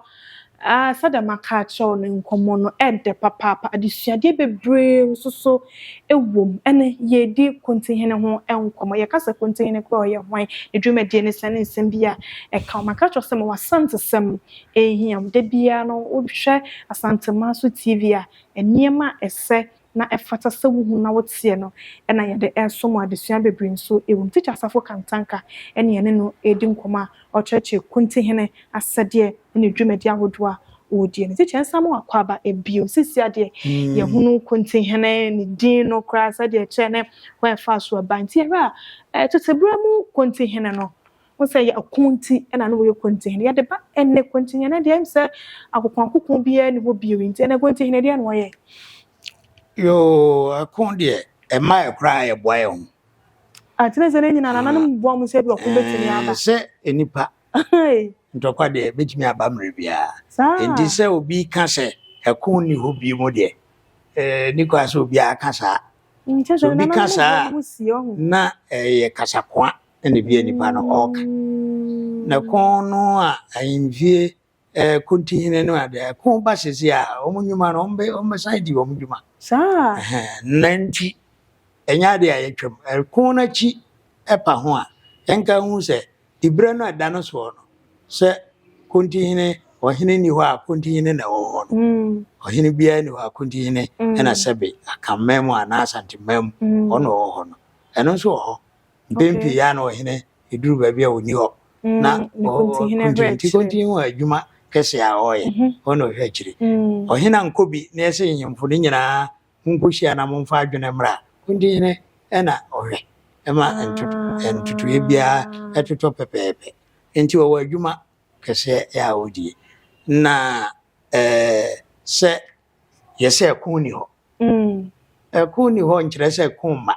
sɛdeɛ maka akyerɛ wo no, nkɔmmɔ no ɛdɛ papaapa. Adesuadeɛ bebree nso so wɔ mu. Ɛne yɛredi Kontihene ho nkɔmmɔ. Yɛka sɛ Kontihene koraa ɔyɛ hwan? Ne dwumadie ne sɛn ne nsɛm bi a ɛka ho. Maka akyerɛ wo sɛ ma w'asantesɛm ɛhia wo. Da biara no wohwɛ Asantemanso TV a, nneɛma a ɛsɛ na ɛfata sɛ wuhu na woteɛ no na yɛde resom wo. Adesua bebree nso wom. Tikya Asafo Kantanka ne yɛne no redi nkɔmmɔ a ɔrekyerɛkyerɛ Kuntihene asɛdeɛ ne ne dwumadi ahodoɔ a ɔredie no. Tikya, nsa ma w'akwaaba bio. Seesei adeɛ yɛhunu Kuntihene, ne din no koraa sɛdeɛ ɛkyerɛ ne kwan a ɛfaa so ɛbae. Nti yɛhwɛ a, tete berɛ mu Kuntihene no, Wohu sɛ ɛyɛ ɔko nti na na wɔyɛ kontihene. Yɛde ba ɛnnɛ kontihene deɛ ɛm sɛ akokoakoko biara nni hɔ bio nti ɛnnɛ kontihene deɛ na wɔyɛ. Yoo, ɛko deɛ Ɛma yɛ koraa a yɛboa yɛn ho. Akyerɛ sɛ ne nyinaa nananom boa mo sɛ bi ɔko bɛtumi aba. Sɛ nnipa ntɔkwa deɛ bɛtumi aba mmerɛ biara. Enti sɛ obi ka sɛ ɛko nni hɔ bio mu deɛ, ɛnni kwan sɛ obiara ka saa. Sɛ obi ka saa a, na ɛyɛ kasakoa na ebi a nipa no ɔreka. Na ko no a ahemfie kontihene no ade, ɛko ba sese a, wɔn nnwuma no, wɔbɛsan di wɔn dwuma. Saa. Na nti, ɛnyɛ ade a yɛtwam. Ɛko no akyi ɛpa ho a, yɛnka hu sɛ diberɛ no a ɛda no soɔ no, sɛ kontihene, ɔhene nni hɔ a kontihene na ɛwɔ hɔ no. Ɔhene biara nni hɔ a kontihene ɛna sɛbe Akanman mu anaa Asanteman mu, ɔno ɔwɔ hɔ no. Ɛno nso wɔ hɔ. Mpɛn pii ya na ɔhene ɛduru baabi a ɔnni hɔ. Na nti kontihene wɔ adwuma kɛse a ɔreyɛ, ɔno ɔhwɛ akyire. Ɔhene ankɔ bi na yɛsɛ nhemfo no nyinaa monkɔhyia na momfa adwene mmra. Kontihene ɛna ɔhwɛ ɛma ntotoeɛ biara ɛtotɔ pɛpɛɛpɛ. Nti ɔwɔ adwuma kɛseɛ a ɔdie. Na sɛ yɛsɛ ɛko nni hɔ. Ɛko nni hɔ nkyerɛ sɛ ɛko mma.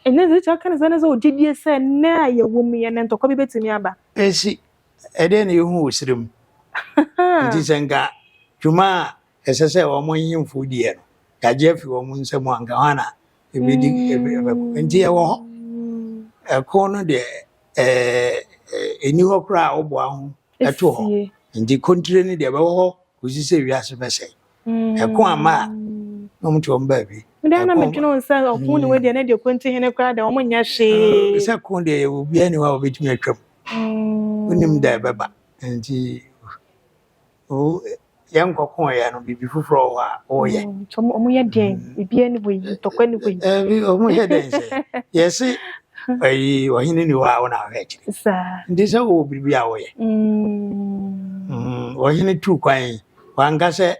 Ɛnɛ sɛ kyerɛ ka ne sɛ ne sɛ ogyidie sɛ nnɛ a yɛwɔ mu yɛ ne ntɔkwa bi bɛtumi aba. Ɛsi ɛdeɛ na yɛhu wɔ serɛ mu. Nti sɛ nka dwuma a ɛsɛ sɛ wɔn nhemfo diɛ no, yɛagye afi wɔn nsam a, nka hɔ na ɛbɛdi ɛbɛkɔ. Nti ɛwɔ hɔ. Ɛko no deɛ ɛni hɔ koraa a woboa ho ɛto hɔ. Nti kontire no deɛ ɛbɛwɔ hɔ kɔsi sɛ wiase bɛsɛe. Ɛko ama a, na wɔn te wɔn baabi. Mede na medwene wo sɛ ɔko ne wadeɛ ne deɛ kontihene koraa deɛ wɔn nyɛ hwee. Sɛ ko deɛ yɛwɔ obiara ni hɔ a wɔbɛtumi atwam. Wonim da ɛbɛba. Nti yɛnkɔko yɛ no, biribi foforɔ wɔ hɔ a wɔyɛ. Nti ɔmo yɛ deɛn? Biribiara ni hɔ yi, ntɔkwa ni hɔ yi. Ɔmo yɛ dɛn sɛ yɛse ɛyi ɔhene ni hɔ a wɔna ahwɛ akyire. Saa. Nti sɛ wɔwɔ biribi a wɔyɛ. Ɔhene tu kwan wanka sɛ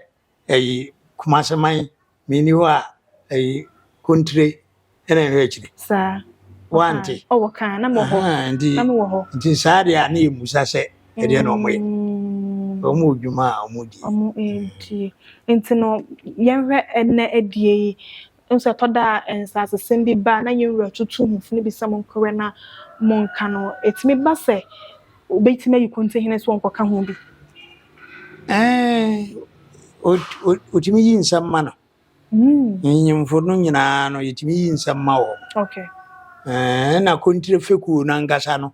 ɛyi Kumaseman menni hɔ a ɛyi kontire ɛna nhwɛ akyire. Saa. Wante. Ɔwɔ kan na mewɔ hɔ. Nti Na mewɔ hɔ. nti saa deɛ a ne yɛ musa sɛ ɛdeɛ na ɔmo yɛ. Ɔmo wɔ dwuma a ɔmo di. Ɔmo edi. Nti no yɛnhwɛ ɛnɛ adie yi nso ɛtɔ da a nsasesɛm bi ba na yɛn wura tutu ho no bi sɛ mo nkɔrɛ na mo nka no, ɛtumi ba sɛ obɛtumi ayi kontihene so ɔnkɔka ho bi. Otumi yi nsɛm ma no. Nyimfo no nyinaa no yɛtumi yi nsɛm ma wɔn. Ɛna kontire fekuo no ankasa no,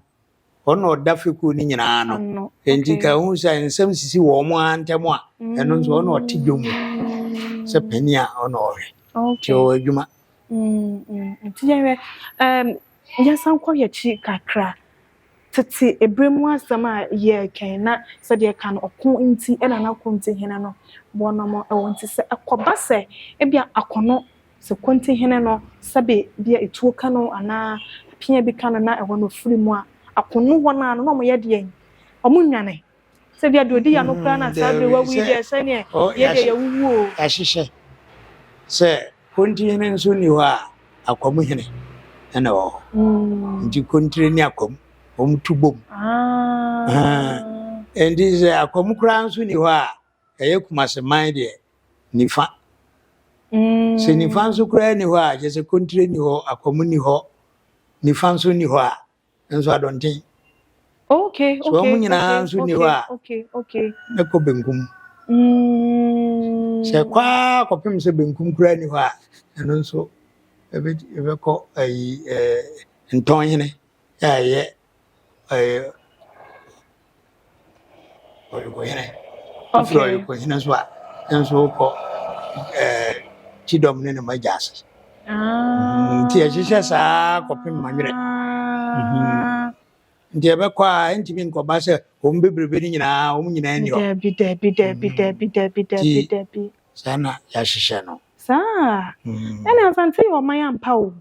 ɔno ɔda fekuo no nyinaa no. Nti ka hu sɛ nsɛm sisi wɔn mo ara ntam a, ɛno nso ɔno ɔte dwom mu sɛ panin a ɔno ɔhwɛ. Nti ɔwɔ adwuma. Nti yɛhwɛ yɛnsan kɔ yɛkyi kakra. Tete ebere mu asɛm a yɛrekɛn na sɛdeɛ ka no ɔko nti ɛna na kontihene no wɔnom ɛwɔ nti sɛ ɛkɔba sɛ ebia akɔno sɛ kontihene no sɛbe bia etuo ka no anaa pia bi ka no na ɛhɔ no firi mu a, akono hɔ no ano na ɔmo yɛ deɛ ɔmo nwane sɛ bia deɛ odi ya no koraa na saa bere wawu yi deɛ sɛneɛ yɛ deɛ yɛwuwu o. Yɛahyehyɛ sɛ kontihene nso nni hɔ a akwamuhene ɛna ɛwɔ hɔ. Nti kontire ne akwam wɔn tu bom. Nti sɛ akwamu koraa nso nni hɔ a ɛyɛ Kumaseman deɛ nifa. Sɛ nifa nso koraa nni hɔ a kyerɛ sɛ kontire nni hɔ, akwamu nni hɔ, nifa nso nni hɔ a nso adɔnten. So wɔn nyinaa nso nni hɔ a ne kɔ benkum. Sɛ kwaa kɔpem sɛ benkum koraa nni hɔ a ɛno nso ɛbɛkɔ ɛyi ntɔnhene a ɛyɛ ɔyɔkɔhene. Wofiri ɔyɔkɔhene so a nso wokɔ kyidɔm ne ne magya ase. Nti ɛhyehyɛ saa kɔpem manwerɛ. Nti ɛbɛkɔ a ɛntumi nkɔba sɛ wɔn bebrebe no nyinaa wɔn nyinaa nni hɔ. Dabi dabi dabi dabi dabi dabi dabi. Saa na yɛahyehyɛ no. Saa. Ɛna Asante yɛ ɔman ampa o.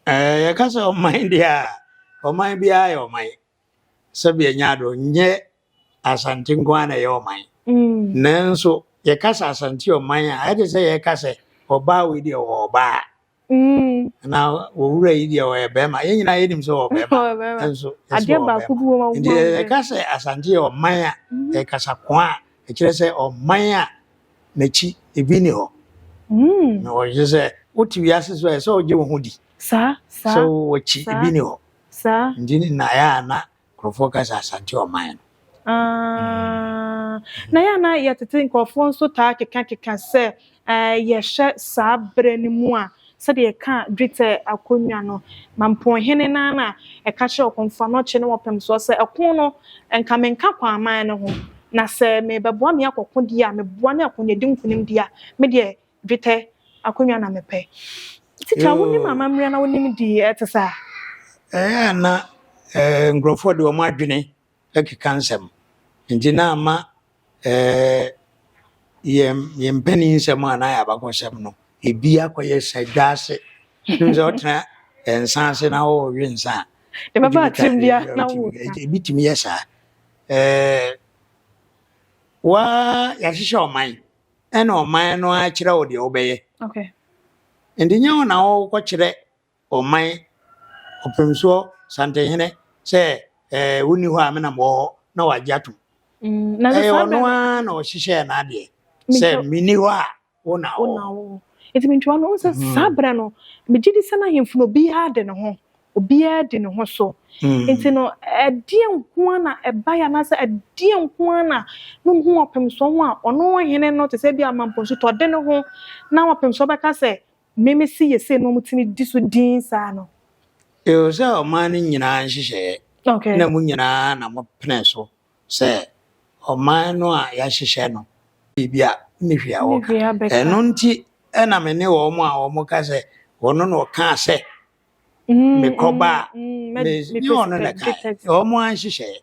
Yɛka sɛ ɔman deɛ a, ɔman biara yɛ ɔman. Sɛbi ɛnyɛ ado, nyɛ Asante nko ara na ɛyɛ ɔman. Nanso yɛka sɛ Asante ɔman a, ɛte sɛ yɛka sɛ ɔbaa wei deɛ ɔwɔ ɔbaa. Na owura yi deɛ ɔyɛ bɛrima. Yɛn nyinaa yɛnim sɛ ɔwɔ bɛrima. Nso yɛsɛ Adeɛ ɔwɔ baako bɛrima. bi wɔ mu a Nti yɛka sɛ Asante yɛ ɔman a, yɛkasa koa a, ɛkyerɛ sɛ ɔman a n'akyi ebi ni hɔ. Na ɔkyerɛ sɛ Wote wiase so a, ɛsɛ sɛ wogye wo ho di. Saa, saa. Sɛ wɔkyi ebi ni hɔ. Saa. Nti ne na ɛyɛ a na nkurɔfoɔ ka sɛ Asante ɔman no. Ah, na yɛ a na yɛtete nkurɔfoɔ nso taa kekakeka sɛ eh, yɛhyɛ saa berɛ no mu a, sɛdeɛ yɛka dwetɛ akonnwa no, Mampɔnhene no ara na ɛka kyerɛ Ɔkɔmfoanɔkye ne Ɔpemsoɔ sɛ ɛko no, nka menka Kwaman no ho, na sɛ merebɛboa me akɔko deɛ a, meboa ne ako no yɛdi nkonim deɛ a, me deɛ dwetɛ akonnwa na mepɛ. Tikya, wonim amammerɛ na wonim di ɛte saa? Ɛyɛ a na eh, nkurɔfoɔ de wɔn adwene keka nsɛm, nti na ama eh, yɛn yɛn mpanin nsɛm a na yɛ abakɔsɛm no, ebi akɔyɛ sɛ dwa ase. Nim sɛ ɔtena nsa ase na ɔrewe nsa a, Deɛ bɛba atirim bia na woka. Ebi tumi yɛ saa. Eh, waa yɛahyehyɛ ɔman ɛna ɔman no ara kyerɛ wo deɛ wobɛyɛ. Okay. Nti nyɛ wo na wokɔkyerɛ ɔman ɔpemsoɔ Santehene sɛ ɛɛ wonni hɔ a me na mewɔ hɔ na wagye atom. Mm, na Ɛyɛ saa ɔno berɛ no ara na ɔhyehyɛɛ n'adeɛ Mentwa- sɛ menni hɔ a wo na wo wɔ na hɔ. wo nti mentwa no sɛ saa berɛ no megye di sɛ na ahemfo no obiara de ne ho obiara di ne ho so nti no ɛdeɛ nko ara na ɛbaeɛ anaasɛ ɛdeɛ nko ara na na ɔhu ɔpemsoɔ ho a ɔno ɔhene no te sɛ bi a Mampɔnsu tɔ ɔde ne ho na ɔpemsoɔ bɛka sɛ meme si yɛ sei na ɔmutumi di so din saa no. Ɛwɔ sɛ ɔman no nyinaa nhyehyɛeɛ na mo nyinaa na mopene so sɛ ɔman no a yɛahyehyɛ no biribi a ne hwee a wɔka. Ɛno nti ɛna me ne wɔn a wɔka sɛ ɔno na ɔkaa sɛ mekɔba a nyɛ ɔno na ɛkae, wɔn ara nhyehyɛeɛ.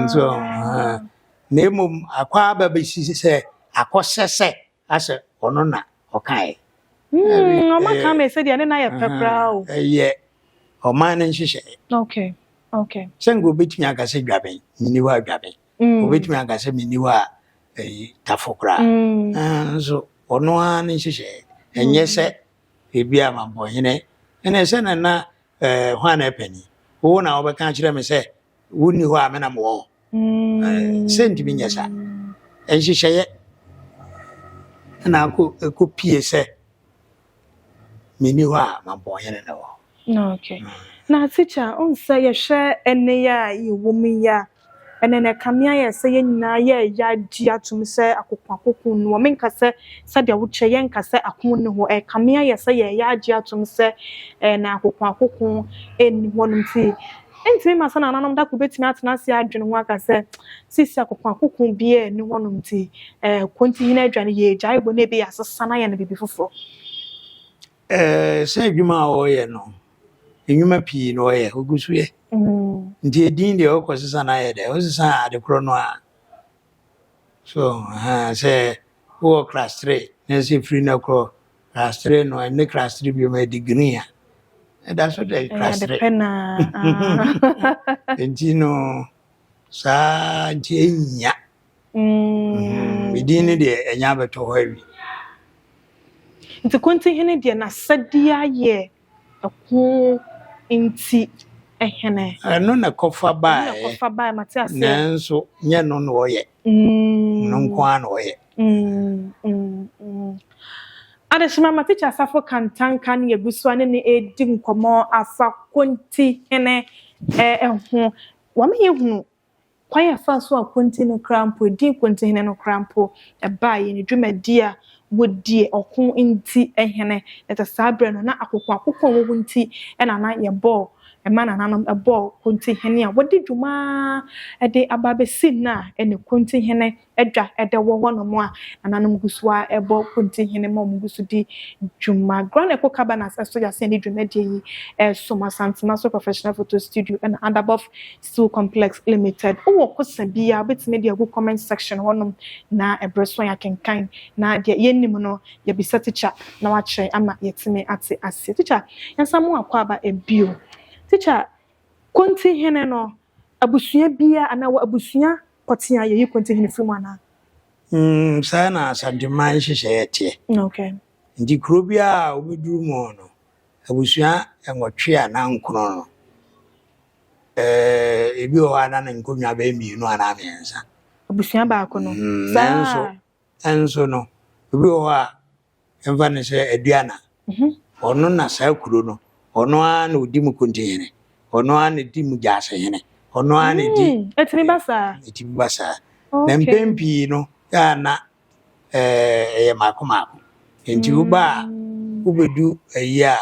So na mmom akɔ aba bɛsi sɛ akɔsɛ sɛ asɛ ɔno na ɔkaeɛ. Ɔma ka me sɛdeɛ ne na yɛ pɛ koraa o. Ɛyɛ ɔman no nhyehyɛeɛ. Okay, okay. Sɛ nka obɛtumi aka sɛ dwaben, menni hɔ a dwaben. Obɛtumi aka sɛ menni hɔ a ɛyi tafo koraa. Nso ɔno ara ne nhyehyɛeɛ. Ɛnyɛ sɛ ebi a mampɔhene ɛna sɛ na na hwan na ɛpɛ ni. Wo na wobɛka akyerɛ me sɛ wonni hɔ a me na mewɔ hɔ. Sɛ ntumi nyɛ saa. Nhyehyɛeɛ ɛna akɔ ɛkɔ pie sɛ menni hɔ a mampɔhene na wɔ hɔ. Okay. Na teacher, on sɛ yɛhwɛ ɛnɛ yi a yɛwɔ mu yi a, ɛnɛ na ɛkame ayɛ sɛ yɛn nyinaa yɛɛyɛ agye atom sɛ akoko akoko no wɔ. Menka sɛ sɛdeɛ wokyerɛ yɛnka sɛ ako ne hɔ. Ɛkame ayɛ sɛ yɛɛyɛ agye atom sɛ na akoko akoko ɛnni hɔ nom nti ntumi ma sɛ nananom dako bɛtumi atena ase adwene ho aka sɛ sisi akoko akoko biara ɛnni hɔ nom nti Kontihene adwa no yɛgyae bɔ na ebi yɛasesa na yɛ no biribi foforɔ. Sɛ adwuma a ɔreyɛ no, nnwuma pii na ɔyɛ, ɔgu so yɛ. Nti edin deɛ ɔkɔ sesa na ayɛ dɛ, ɔsesa ade korɔ no a. So sɛ wowɔ class 3 na sɛ firi no korɔ class 3 no ɛne class 3 bio ma ɛde green a, ɛda so dɛ class 3. Nti no saa nti ɛnya. Edin no deɛ ɛnya abɛtɔ hɔ awie. Nti Kontihene deɛ n'asɛdeɛ ayɛ ɛko nti ɛhene. Ɛno na kɔfa Ɛno na baeɛ. kɔfa baeɛ, mate aseɛ. Nanso nyɛ no na ɔyɛ. No nko ara na ɔyɛ. Adehyema ma Teacher Asafo Kantanka ne yɛgu so a ne ne redi nkɔmmɔ afa Kontihene ho. Wama yɛhunu kwan a ɛfaa so a Konti no koraa mpo, edin Kontihene no koraa mpo ɛbaeɛ, ne dwumadi a wɔdie, ɔko nti hene. Na sɛ saa berɛ no, na akokoakoko a ɛwɔ hɔ nti na na yɛbɔɔ, ɛma nananom bɔɔ Kontihene a wɔde dwuma de aba abɛsi nnɛ a ɛne Kontihene dwa da wɔ hɔnom a nananom gu so ara bɔ Kontihene ma wɔgu so di dwuma. Grand Echo Cabanas nso yɛ asen de dwumadie yi resom Asantema so Professional Photo Studio ɛna Adabɔf Steel Complex Limited. Wowɔ kosa biara wobɛtumi de agu comment section hɔnom na ɛberɛ so a yɛakenkan na deɛ yɛnnim no yɛbisa tikya na wakyerɛ ama yɛatumi ate aseɛ. Tikya, yɛnsan mu akɔ aba bio. Tikya, Kontihene no, abusua biara anaa wɔ abusua pɔtee a yɛyi Kontihene firi mu anaa? Saa na Asanteman nhyehyɛeɛ teɛ. Okay. Nti kuro biara a wobɛduru mu no, abusua 8 anaa 9 no, ebi wɔ hɔ a na ne nkonnwa bɛyɛ 2 anaa 3. Abusua baako no. Nanso, nso no, ebi wɔ hɔ a yɛmfa no sɛ Aduana, ɔno na saa kuro no, ɔno ara na ɔdi mu kontihene, ɔno ara na ɛdi mu gyaasehene, ɔno ara na ɛdi. Ɛtumi ba saa. Ɛtumi ba saa. Na mpɛn pii no, yɛ a na ɛyɛ mmaako mmaako. Nti woba a, wobɛdu ayi a,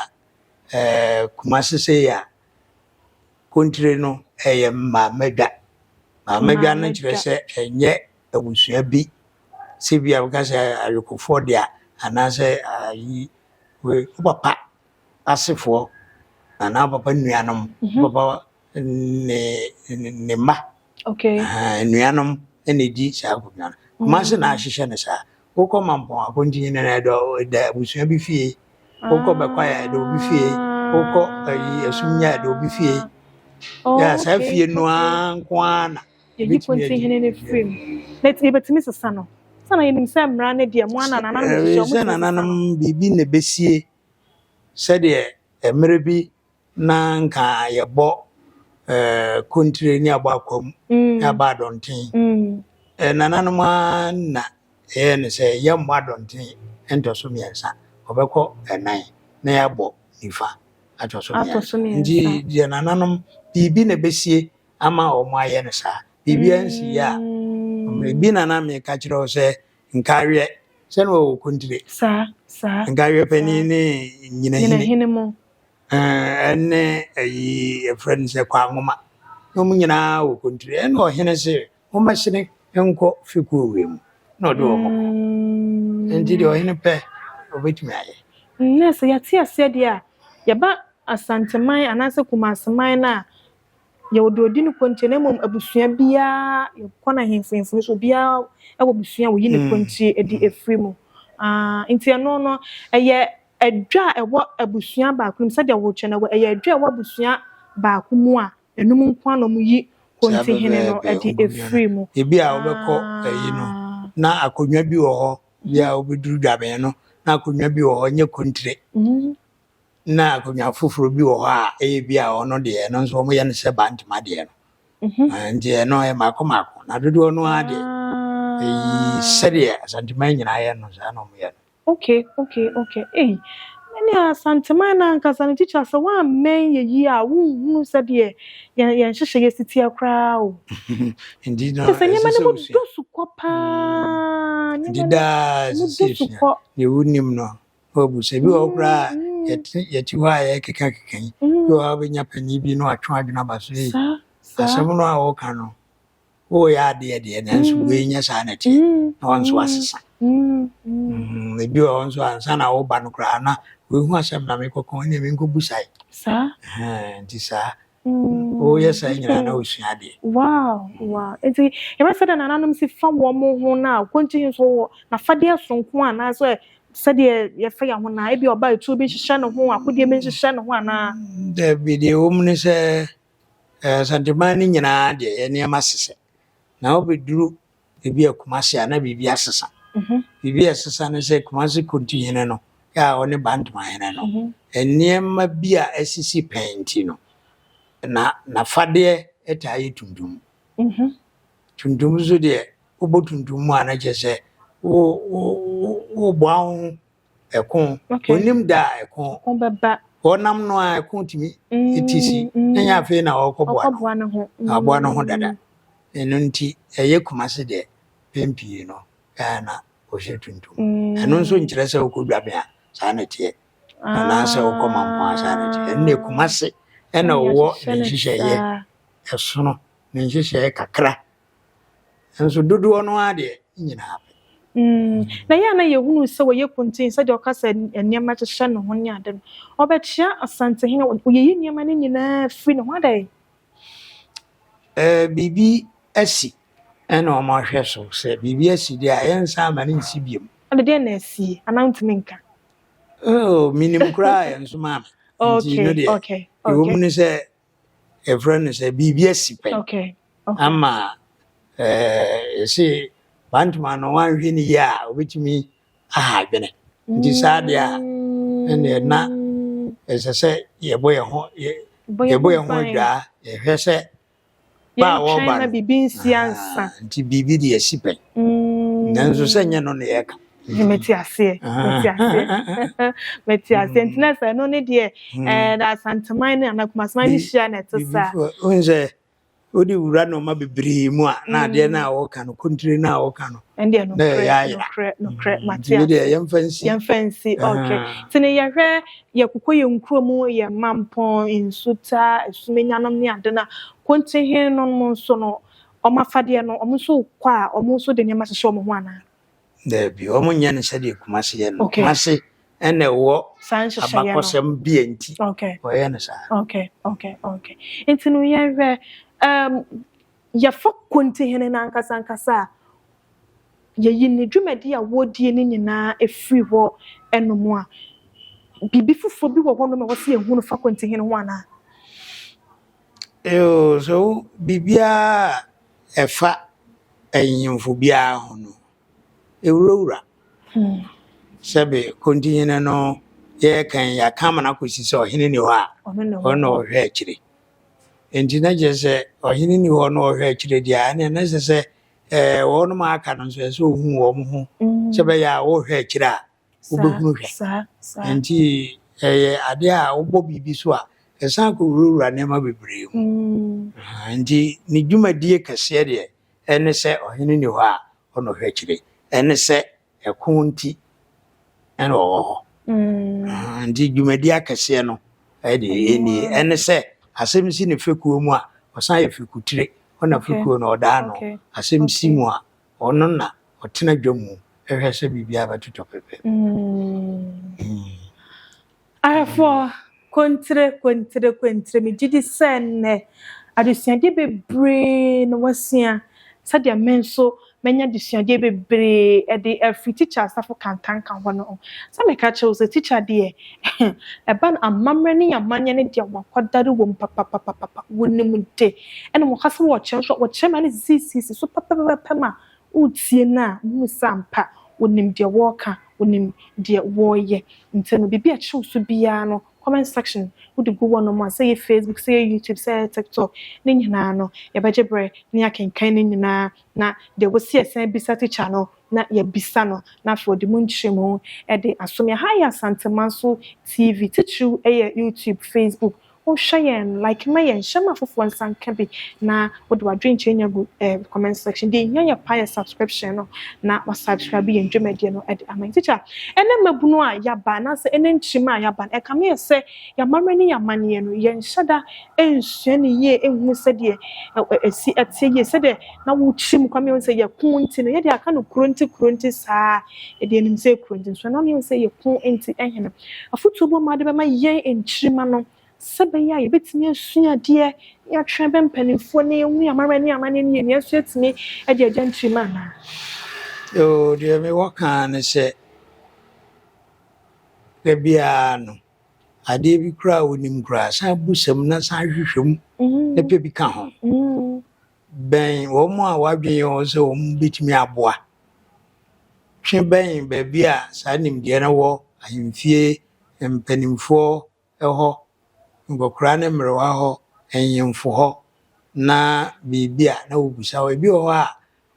Kumase sei a, kontire no ɛyɛ mmaamadwa. Mmaamadwa no kyerɛ sɛ ɛnyɛ abusua bi sɛ bi a woka sɛ ayokofoɔ dea anaasɛ ayi wo papa asefoɔ anaa wo papa nuanom, wo papa ne ne mma. Okay. Nuanom na ɛdi saa akonnwa no. Kumase na ahyehyɛ no saa. Wokɔ Mampɔn Akontinyi no ɛdɔ ɛda abusua bi fie. Wokɔ Bɛkwae a ɛda obi fie. Wokɔ ayi Asumnya ɛda obi fie. Oh, saa okay, fie no okay. ara nko ara na Yɛyi kontihene no firi mu. Na yɛbɛtumi sesa no. Sɛ na yɛnim sɛ mmara no deɛ mo ana nananom hyehyɛ Sɛ wɔn tumi sesa no. nananom biribi na ɛbɛsie sɛdeɛ mmerɛ bi na nka yɛbɔ kontire ne abɔ akwam ne abɔ adɔnten. Nananom ara na ɛyɛɛ no sɛ yɛmmɔ adɔnten ntɔ so mmiɛnsa, ɔbɛkɔ ɛnan na yɛabɔ nifa atɔ so mmiɛnsa. Nti deɛ nananom biribi na ɛbɛsie ama wɔn ayɛ no saa. Biribi ansi yɛ a, ebi na na meka kyerɛ wo sɛ nkareɛ sɛ na wɔwɔ kontire. Nkareɛ panin ne nyinahene. Mu. Ɛne ayi yɛfrɛ no sɛ kwanwoma. Na wɔn nyinaa wɔ kontire. Ɛna ɔhene se wɔmmɛsene nkɔ fekuo wei mu. Na ɔde wɔn kɔ. Nti deɛ ɔhene pɛ ɔbɛtumi ayɛ. Na sɛ yɛte aseɛ deɛ a, yɛba Asanteman anaasɛ Kumaseman no a, yɛwɔ deɛ ɔdi ne kontire na mmom abusua biara yɛkɔ no ahemfo ahemfo no so obiara wɔ abusua a wɔyi ne kontire de afiri mu. Nti ɛno no ɛyɛ adwa a ɛwɔ abusua baako mu sɛdeɛ wokyɛ no ɛyɛ adwa a ɛwɔ abusua baako mu a ɛno mu nko ara na wɔyi kontihene no de afiri mu. Ebi a wobɛkɔ ayi no na akonnwa bi wɔ hɔ bi a wobɛduru dwabɛn no na akonnwa bi wɔ hɔ nyɛ kontire. Na akonnwa foforɔ bi wɔ hɔ a ɛyɛ bi a ɔno deɛ ɛno nso wɔyɛ no sɛ bantama deɛ no. Nti ɛno ɛyɛ mako mako na dodoɔ no ara deɛ ɛyi sɛdeɛ Asanteman nyinaa yɛ no saa na wɔyɛ no. Okay. Ei, ɛne Asanteman no ankasa no teacher sɛ woammɛn yɛ yie a wonhunu sɛdeɛ yɛn yɛn nhyehyɛeɛ si teɛ koraa o. Nti no Kyerɛ sɛ ɛsɛ nneɛma no sɛ mu wosua. dɔ su kɔ paa. Nti Nneɛma no daa mu ɛsɛ sɛ dɔ su yɛsua. kɔ. Deɛ wonim no na wabu sɛ bi wɔ hɔ koraa a yɛte hɔ a yɛkekakeka yi bi wɔ hɔ a wobɛnya panyin bi na watwe adwene aba so ei asɛm no a wɔka no woyɛ adeɛ deɛ nanso wei nyɛ saa na ɛteɛ na wɔn nso asesa. Ebi wɔ hɔ nso ansa na woba no koraa na wehu asɛm na mekɔkɔ ɛne menkɔbusae. Nti saa woyɛ saa nyinaa na wosua adeɛ. Wow. Nti yɛbɛ sɛ dɛ nananom si fa wɔn ho na konkye nso wɔ n'afadeɛ sonko anaasɛ sɛdeɛ yɛfa yɛn ho na ebi ɔba etuo bi nhyehyɛ ne ho akodeɛ bi nhyehyɛ ne ho anaa. Dabi deɛ ɛwɔ mu ne sɛ Asanteman no nyinaa deɛ yɛ nneɛma sesɛ na wobɛduru ebi a Kumase a na biribi asesa. Biribi a ɛsesa ne sɛ Kumase kontihene no a ɔne Bantamahene no nneɛma bi a asisi pɛn nti no na n'afadeɛ taa yɛ tuntum. Tuntum nso deɛ wobɔ tuntum mu a na kyerɛ sɛ wo wo woboa wo ho ɛko. Onim da a ɛko wɔnam no a ɛko tumi ti si na nyɛ afei na ɔrekɔboa no ho. Na aboa no ho dada. Ɛno nti ɛyɛ Kumase deɛ pɛn pii no ɛa na ɔhyɛ tuntum. Ɛno nso nkyerɛ sɛ wokɔ Dwaben a saa na ɛteɛ anaasɛ wokɔ Mampɔn a saa na ɛteɛ. Ɛno deɛ Kumase ɛna ɔwɔ ne nhyehyɛeɛ ɛsono ne nhyehyɛeɛ kakra. Nso dodoɔ no ara deɛ nyinaa pɛ. Na yɛ a na yɛhunu sɛ wɔyɛ kuntin sɛdeɛ ɔka sɛ nneɛma hyehyɛ ne ho ne ade no ɔbɛkyea Asantehene ɔyiyi nneɛma no nyinaa firi ne ho adɛn? Biribi asi ɛna wɔn ahwɛ so sɛ biribi asi deɛ a yɛnsa ama no nsi biom. Ɔde deɛ na asie anaa ntumi nka? Oh, minim koraa yɛn nso maa me. Nti no deɛ ɛwɔ mu ne sɛ yɛfrɛ no sɛ biribi asi pɛn ama yɛse bantama no wanhwɛ ne yie a obɛtumi aha adwene. Nti saa deɛ a ɛneɛ na ɛsɛ sɛ yɛbɔ yɛn ho yɛbɔ yɛn ho adwaa yɛhwɛ sɛ ba a wɔreba no biribi nsi ansa. Nti biribi de asi pɛn. Nanso sɛ nyɛ no na yɛka. Mete aseɛ, mete aseɛ, mete aseɛ. Nti na sɛ ɛno ne deɛ na Asanteman ne anaa Kumaseman ne hyia na ɛte saa. Wohu sɛ wode wura nneɛma bebree mu a, na adeɛ no a wɔka no, kontire no a wɔka no, ɛndeɛ na ɛyɛ nokorɛ, ayera. Nokorɛ, mate Nti deɛ ase. yɛmfa nsi. Yɛmfa nsi, okay. Nti ne yɛhwɛ yɛkokɔ yɛn nkuro mu, yɛ Mampɔn, Nsuta, Asumenyanom ne ade no a, Kontihene no mo nso no, ɔmo afadeɛ no, ɔmo nso kɔ a, ɔmo nso de nneɛma hyehyɛ ɔmo ho anaa? Daabi, wɔn nyɛ no sɛdeɛ Kumase yɛ no. Kumase ɛna ɛwɔ Saa nhyehyɛeɛ no. abakɔsɛm bi a nti wɔyɛ no saa. Okay. Nti no yɛhwɛ yɛfa Kontihene no ankasa ankasa a, yɛyi ne dwumadi a wɔredie no nyinaa efiri hɔ ɛnom a, biribi foforɔ bi wɔ hɔnom a ɛwɔ sɛ yɛhu no fa Kontihene ho anaa? Yoo, so biribiara a ɛfa ahemfo biara ho no, ewurawura. Sɛbe Kontihene no, yɛreka yi, yɛaka ama no akɔsi sɛ ɔhene ni hɔ a, Ɔno na ɔno ɛwɔ na hɔ. ɔhwɛ akyire. Nti na kyerɛ sɛ ɔhene ni hɔ na ɔhwɛ akyire deɛ a, ɛneɛ na kyerɛ sɛ wɔnom a aka no nso, ɛsɛ sɛ ohu wɔn ho sɛ ɛbɛyɛ a wɔrehwɛ akyire a, wobɛhunu hwɛ. saa saa Nti ɛyɛ adeɛ a wobɔ biribi so a, ɛsan kɔwurawura nneɛma bebree mu. Nti ne dwumadie kɛseɛ deɛ ɛne sɛ ɔhene ni hɔ a, ɔna ɔhwɛ akyire. Ɛne sɛ ɛko nti ɛna ɔwɔ hɔ. Nti dwumadie akɛseɛ no ɛde ɛnie, ɛne sɛ asɛm si ne fekuo mu a, ɔsan yɛ fekutire. Ɔna fekuo no ɔdaa no. Asɛm si mu a, ɔno na ɔtena dwa mu ɛhwɛ sɛ biribiara bɛtotɔ pɛpɛ. Ahwɛfoɔ, kontire, kontire, kontire, megye di sɛ nnɛ adesuadeɛ bebree na wasua, sɛdeɛ me nso manya adesuadeɛ bebree de afiri Tikya Asafo Kantanka hɔ no. Sɛ meka kyerɛ wo sɛ tikya deɛ, ɛba no amammerɛ ne amanneɛ ne deɛ, wakɔdare wɔ mu papapapapa, wɔnim de. Ɛna wɔka sɛ wɔkyerɛ nso a, wɔkyerɛ ma no sisisisi so pɛpɛpɛpɛ ma wotie no a, wohu sɛ ampa wɔnim deɛ wɔreka, wɔnim deɛ wɔreyɛ. Nti no biribi a ɛkyerɛw so biara no, comment section wode gu hɔnom a, sɛ yɛ Facebook, sɛ yɛ YouTube, sɛ yɛ TikTok ne nyinaa no, yɛbɛgye berɛ ne yɛakenkan ne nyinaa, na deɛ wɔsi ɛsɛn bisa tikya no na yɛbisa no, na afei ɔde mu nkyerɛmu de asom yɛ. Ha yɛ Asantemanso TV, titiriw yɛ YouTube, Facebook. Wohwɛ yɛn, like ma yɛn, hyɛ ma afoforɔ nsa nka bi, na wode w'adwenkyerɛ nya gu comment section. Deɛ ehia yɛ pa yɛ subscription no, na wasubscribe yɛn dwumadie no de ama yɛn. Tikya, ɛnɛ mmabunu a yaba anaasɛ ɛnɛ nkyirima a yaba no, ɛkame yɛ sɛ yɛamammerɛ ne yɛamanneɛ no, yɛnhyɛ da nsua ne yie, nhunu sɛdeɛ ɛsi ɛteɛ yie, sɛdeɛ na wokyiri mu kwame sɛ yɛko nti no, yɛde aka no kuro nti, kuro nti saa, yɛde anim sɛ kuro nti nso, na mehu sɛ yɛko nti. Ɛhene afotuo bɔ ma de bɛma yɛn nkyirima no sɛ bɛyɛ a yɛbɛtumi asua adeɛ, yɛatwɛn bɛ mpanimfoɔ ne yɛhu amammerɛ ne amanneɛ no yie, ne yɛn nso yɛtumi de agya nkyirima anaa? Yoo, deɛ mewɔ kaa ne sɛ da biara no, adeɛ bi koraa a wonim koraa, san busam na san hwehwɛ mu na pɛ bi ka ho. Bɛn wɔn a wɔadwene wɔn sɛ wɔn bɛtumi aboa. Twe bɛn baabi a saa nimdeɛ no wɔ, ahemfie, mpanimfoɔ hɔ, nkɔkoraa ne mmerewa hɔ, ahemfo hɔ, na biribi a na wobisa hɔ. Ebi wɔ hɔ a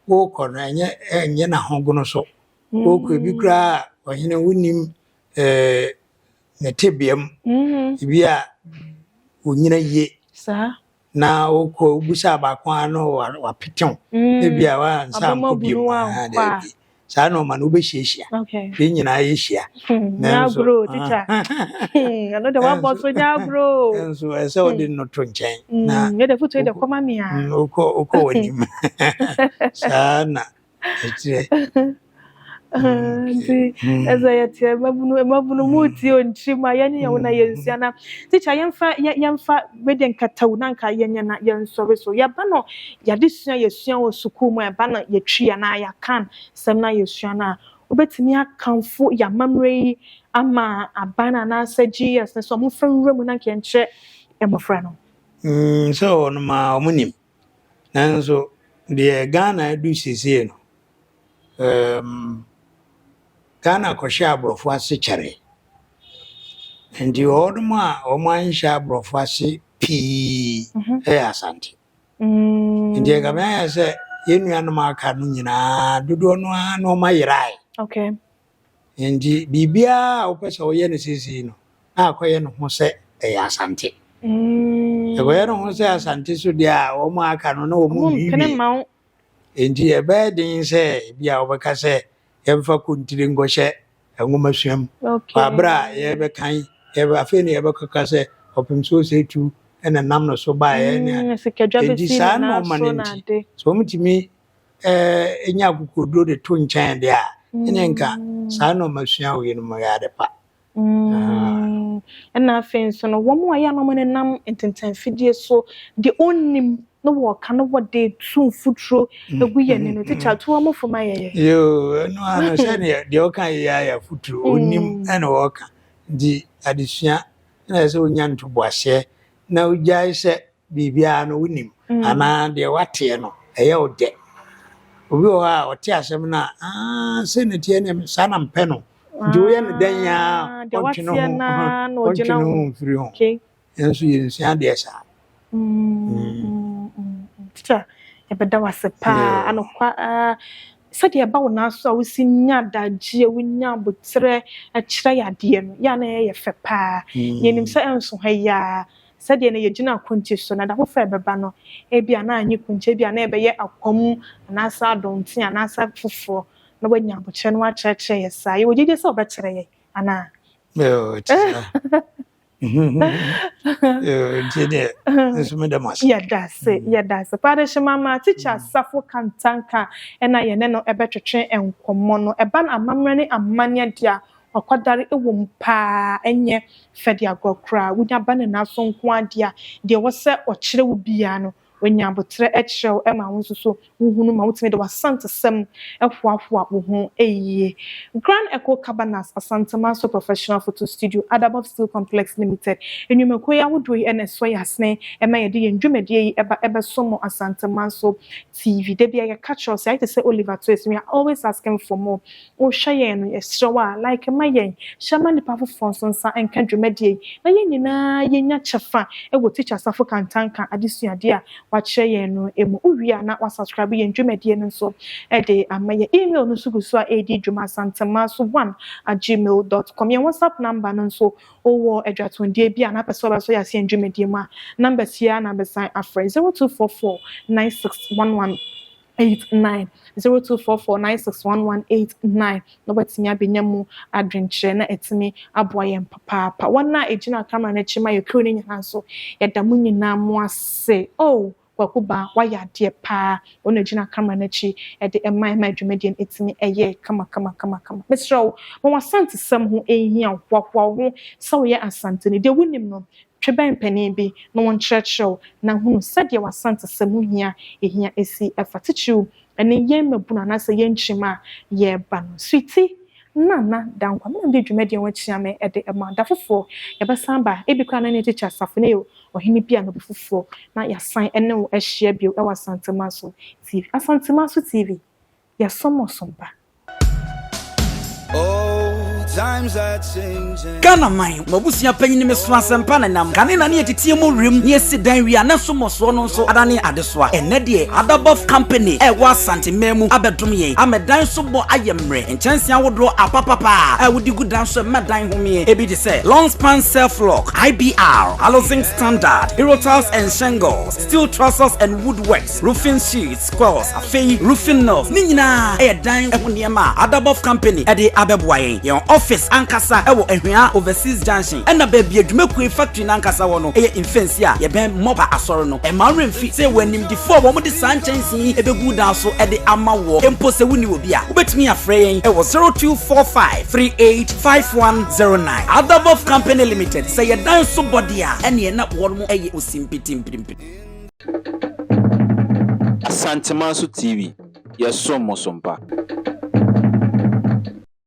wokɔ no, ɛnyɛ n'ahogono so. Wokɔ ebi koraa a, ɔhene wonim ne tebea mu. Ebi a onyina yie na wokɔ wobusa baako a na wapetew. Ebi a wansa Abɛma ankɔ bio. bunu Ah, wankɔ a. Daabi. Saa nneɛma no wobɛhyiahyia. Yɛn nyinaa yɛhyia. Nyɛ agorɔ, tikya. Ɛno de wabɔ so, nyɛ agorɔ. Nso ɛsɛ sɛ wode no to nkyɛn na Yɛde foto yi de kɔma me a. Wokɔ w'anim. Saa na ɛkyerɛ. Nti ɛsɛ yɛte mmabunu mu tie onkyiri mu a yɛne yɛn ho na yɛnsua. Na tikya, yɛmfa wedeɛ nkatawu na nka yɛnyɛ na yɛnsɔre so. Yɛba no yɛde sua, yɛsua wɔ sukuu mu a, ɛba no yɛtwi anaa yɛakan sɛm na yɛsua no a, wobɛtumi akamfo yɛamammerɛ yi ama aban anaasɛ GES no sɛ ɔmomfa nwura mu na nka yɛnkyerɛ mmɔfra no? Sɛ ɔno ma ɔmo nim. Nanso deɛ Ghana adu seesei no, Ghana kɔhyɛ aborɔfo ase kyɛree. Nti wɔnom a wɔn anhyɛ aborɔfo ase pii ɛyɛ Asante. Nti ɛka me ayɛ sɛ yɛn nuanom a aka no nyinaa, dodoɔ no ara na wɔn ayerae. Nti biribiara a wopɛ sɛ woyɛ no seesei no, na akɔyɛ ne ho sɛ ɛyɛ Asante. Ɛkɔyɛ ne ho sɛ Asante so deɛ a, wɔn a aka no na wɔn Wɔn mpene nwiinwii. ma wo. Nti ɛbɛyɛ den sɛ ebi a wɔbɛka sɛ yɛmfa kontire nkɔhyɛ nwomasua mu. Wɔ abere a yɛbɛkan, yɛbɛ afei na yɛbɛkɔka sɛ ɔpem so sɛ tu ɛna nam no so baeɛ ne Sikadwa Enti bɛsi saa ne nan nneɛma so no na nti, ade. sɛ wɔtumi nya akokoduro de to nkyɛn deɛ a, ɛne nka saa nneɛma sua wei no mu yɛ ade pa. Ɛna afei nso no, wɔn a ɛyɛ a na wɔnenam ntentanfidie so deɛ ɔnnim na wɔka na wɔde tu mfuturo egu yɛn ani no, tikya to wɔn fo ma yɛyɛ. Yoo, ɛno ano sɛdeɛ deɛ ɔka yɛ ayɛ afuturo, onim ɛna ɔka. Nti adesua ɛna ɛsɛ sɛ wonya ntoboaseɛ na wogyae sɛ biribiara no wonim anaa deɛ wateɛ no ɛyɛ wo dɛ. Obi wɔ hɔ a ɔte asɛm no a, aa sɛ ne teɛ ne saa na mpɛ no. Nti woyɛ no dɛn a Ah, deɛ ɔntwe ne wateɛ ho naa na ɔntwe ɔgyina ne ho. ho mfiri ho. Yɛn nso yɛnsua adeɛ saa. Tikya, yɛbɛda wo ase paa. Anokwa, ah, sɛdeɛ ɛba wo nan so a wosi nya adagyeɛ, wonya abotrɛ kyerɛ yɛ adeɛ no, yɛ a na ɛyɛ fɛ paa. Yɛnim sɛ ɛnso ha yi a, sɛdeɛ no yɛgyina akonkye so na da foforɔ a ɛbɛba no, ebi a na anyɛ konkye, ebi a na ɛbɛyɛ akwam anaasɛ adɔnten anaasɛ foforɔ na woanya abotrɛ na woakyerɛkyerɛ yɛ saa. Yɛwɔ gyedie sɛ wobɛkyerɛ yɛ anaa? Yoo, te saa. Yoo, nti deɛ nso meda mo ase. Yɛda ase, yɛda ase. Padehyɛ mama Tikya Safo Kantanka ɛna yɛne no ɛbɛtwetwe nkɔmmɔ no. Ɛba no amammerɛ ne amanneɛ deɛ a wakwadare wɔ mu paa, ɛnyɛ fɛde agorɔ koraa. Wonya ba ne nan so nko adeɛ a, deɛ ɛwɔ sɛ ɔkyerɛ wo biara no, wanya abotrɛ kyerɛ wo ma wo nso so wohunu ma wotumi de w'asantesɛm hoahoa wo ho yie. Grand Echo Cabanas, Asantemanso Professional Photo Studio, Adabov Steel Complex Limited. Nnwumakuo yi ahodoɔ yi na ɛsɔ yɛ asene ɛma yɛde yɛn dwumadie yi ɛba ɛbɛso mo Asantemanso TV. Da bi a yɛka kyerɛw sɛ ayɛ te sɛ Oliver Twist, we are always asking for more. Wohwɛ yɛn no, yɛsrɛ wo a, like ma yɛn, hyɛ ma nnipa foforɔ nso nsa nka dwumadie yi, na yɛn nyinaa yɛnya kyɛfa wɔ Tikya Safo Kantanka adesuadeɛ a wakyerɛ yɛn no mu. Wowie a na wasubscribe yɛn dwumadie no nso de ama yɛn. Email no nso gu so a ɛredi dwuma, asantemaso1@gmail.com. Yɛn WhatsApp number no nso, wowɔ adwatɔndeɛ bi a na apɛ sɛ wɔbɛsɔ yɛ ase yɛn dwumadie mu a, numbers yi ara na abɛsan afrɛ: 0244 9611 89, 0244 961189, na wɔatumi abɛnya mu adwenkyerɛ na ɛtumi aboa yɛn papaapa. Wɔn a ɛgyina camera no akyi ma yɛ crew no nyinaa nso, yɛda mo nyinaa mo ase. Oh, Kwaku Ba, wayɛ adeɛ paa. Wɔn a ɛgyina camera no akyi ɛde ɛma dwumadie no ɛtumi ɛyɛ kama kama kama kama. Mesrɛ wo, ma w'asantesɛm ho ɛhia wo, hoahoa wo ho sɛ woyɛ Asanteni. Deɛ wonim no, twe bɛn panin bi na wɔnkyerɛkyerɛ wo na hunu sɛdeɛ w'asantesɛm ho hia ɛhia ɛsi ɛfa, titiriw ɛne yɛn mmabunu anaasɛ yɛn nkyim a yɛreba no. Sweetie Nana Dankwa, mena de dwumadie ho akyia me ɛde ɛma. Da foforɔ yɛbɛsan ba, ebi koraa na ne tikya Asafo ne yɛ ɔhene bi a na obi foforɔ na yɛasan ɛne wo ahyia bio ɛwɔ Asantemanso TV. Asantemanso TV, yɛsom ɔsom pa. Oh, times are changing. Ghana man, mabusua panyin me so asɛmpa nenam kane na ne yɛteteɛ mu wiem ne yɛsi dan wie a na so mmɔsoɔ no nso adane adesoa. Ɛnɛ deɛ, Adabɔf Company ɛwɔ Asanteman mu abɛdom yɛn ama dan so bɔ ayɛ mmerɛ. Nkyɛnsee ahodoɔ apapapa a wodi gu dan so ɛma dan homeɛ ebi te sɛ long span self lock, IBR, Aluzinc standard, hero tiles and shingles, steel trusses and woodworks, roofing sheets, coils, afei roofing nails ne nyinaa ɛyɛ dan ho nneɛma a Adabɔf Company ɛde abɛboa yɛn. Yɛn office ankasa ɛwɔ Ahwea Overseas Junction, ɛna baabi adwumakuo factory n'ankasa wɔ no ɛyɛ mfɛnsi a yɛbɛn Mɔba asɔre no. Ɛma werɛmfi sɛ wɔ animdifoɔ a wɔn de saa nkyɛnsee yi ɛbɛgu dan so ɛde ama wɔ mpo. Sɛ wonni wɔ bi a, wobɛtumi afrɛ yɛn ɛwɔ 0245 385109. Adabɔf Company Limited, sɛ yɛ dan so bɔde a, ɛneɛ na wɔn mo ɛyɛ osimpitimpirimpi. Asantemanso TV, yɛsom mo so mpa.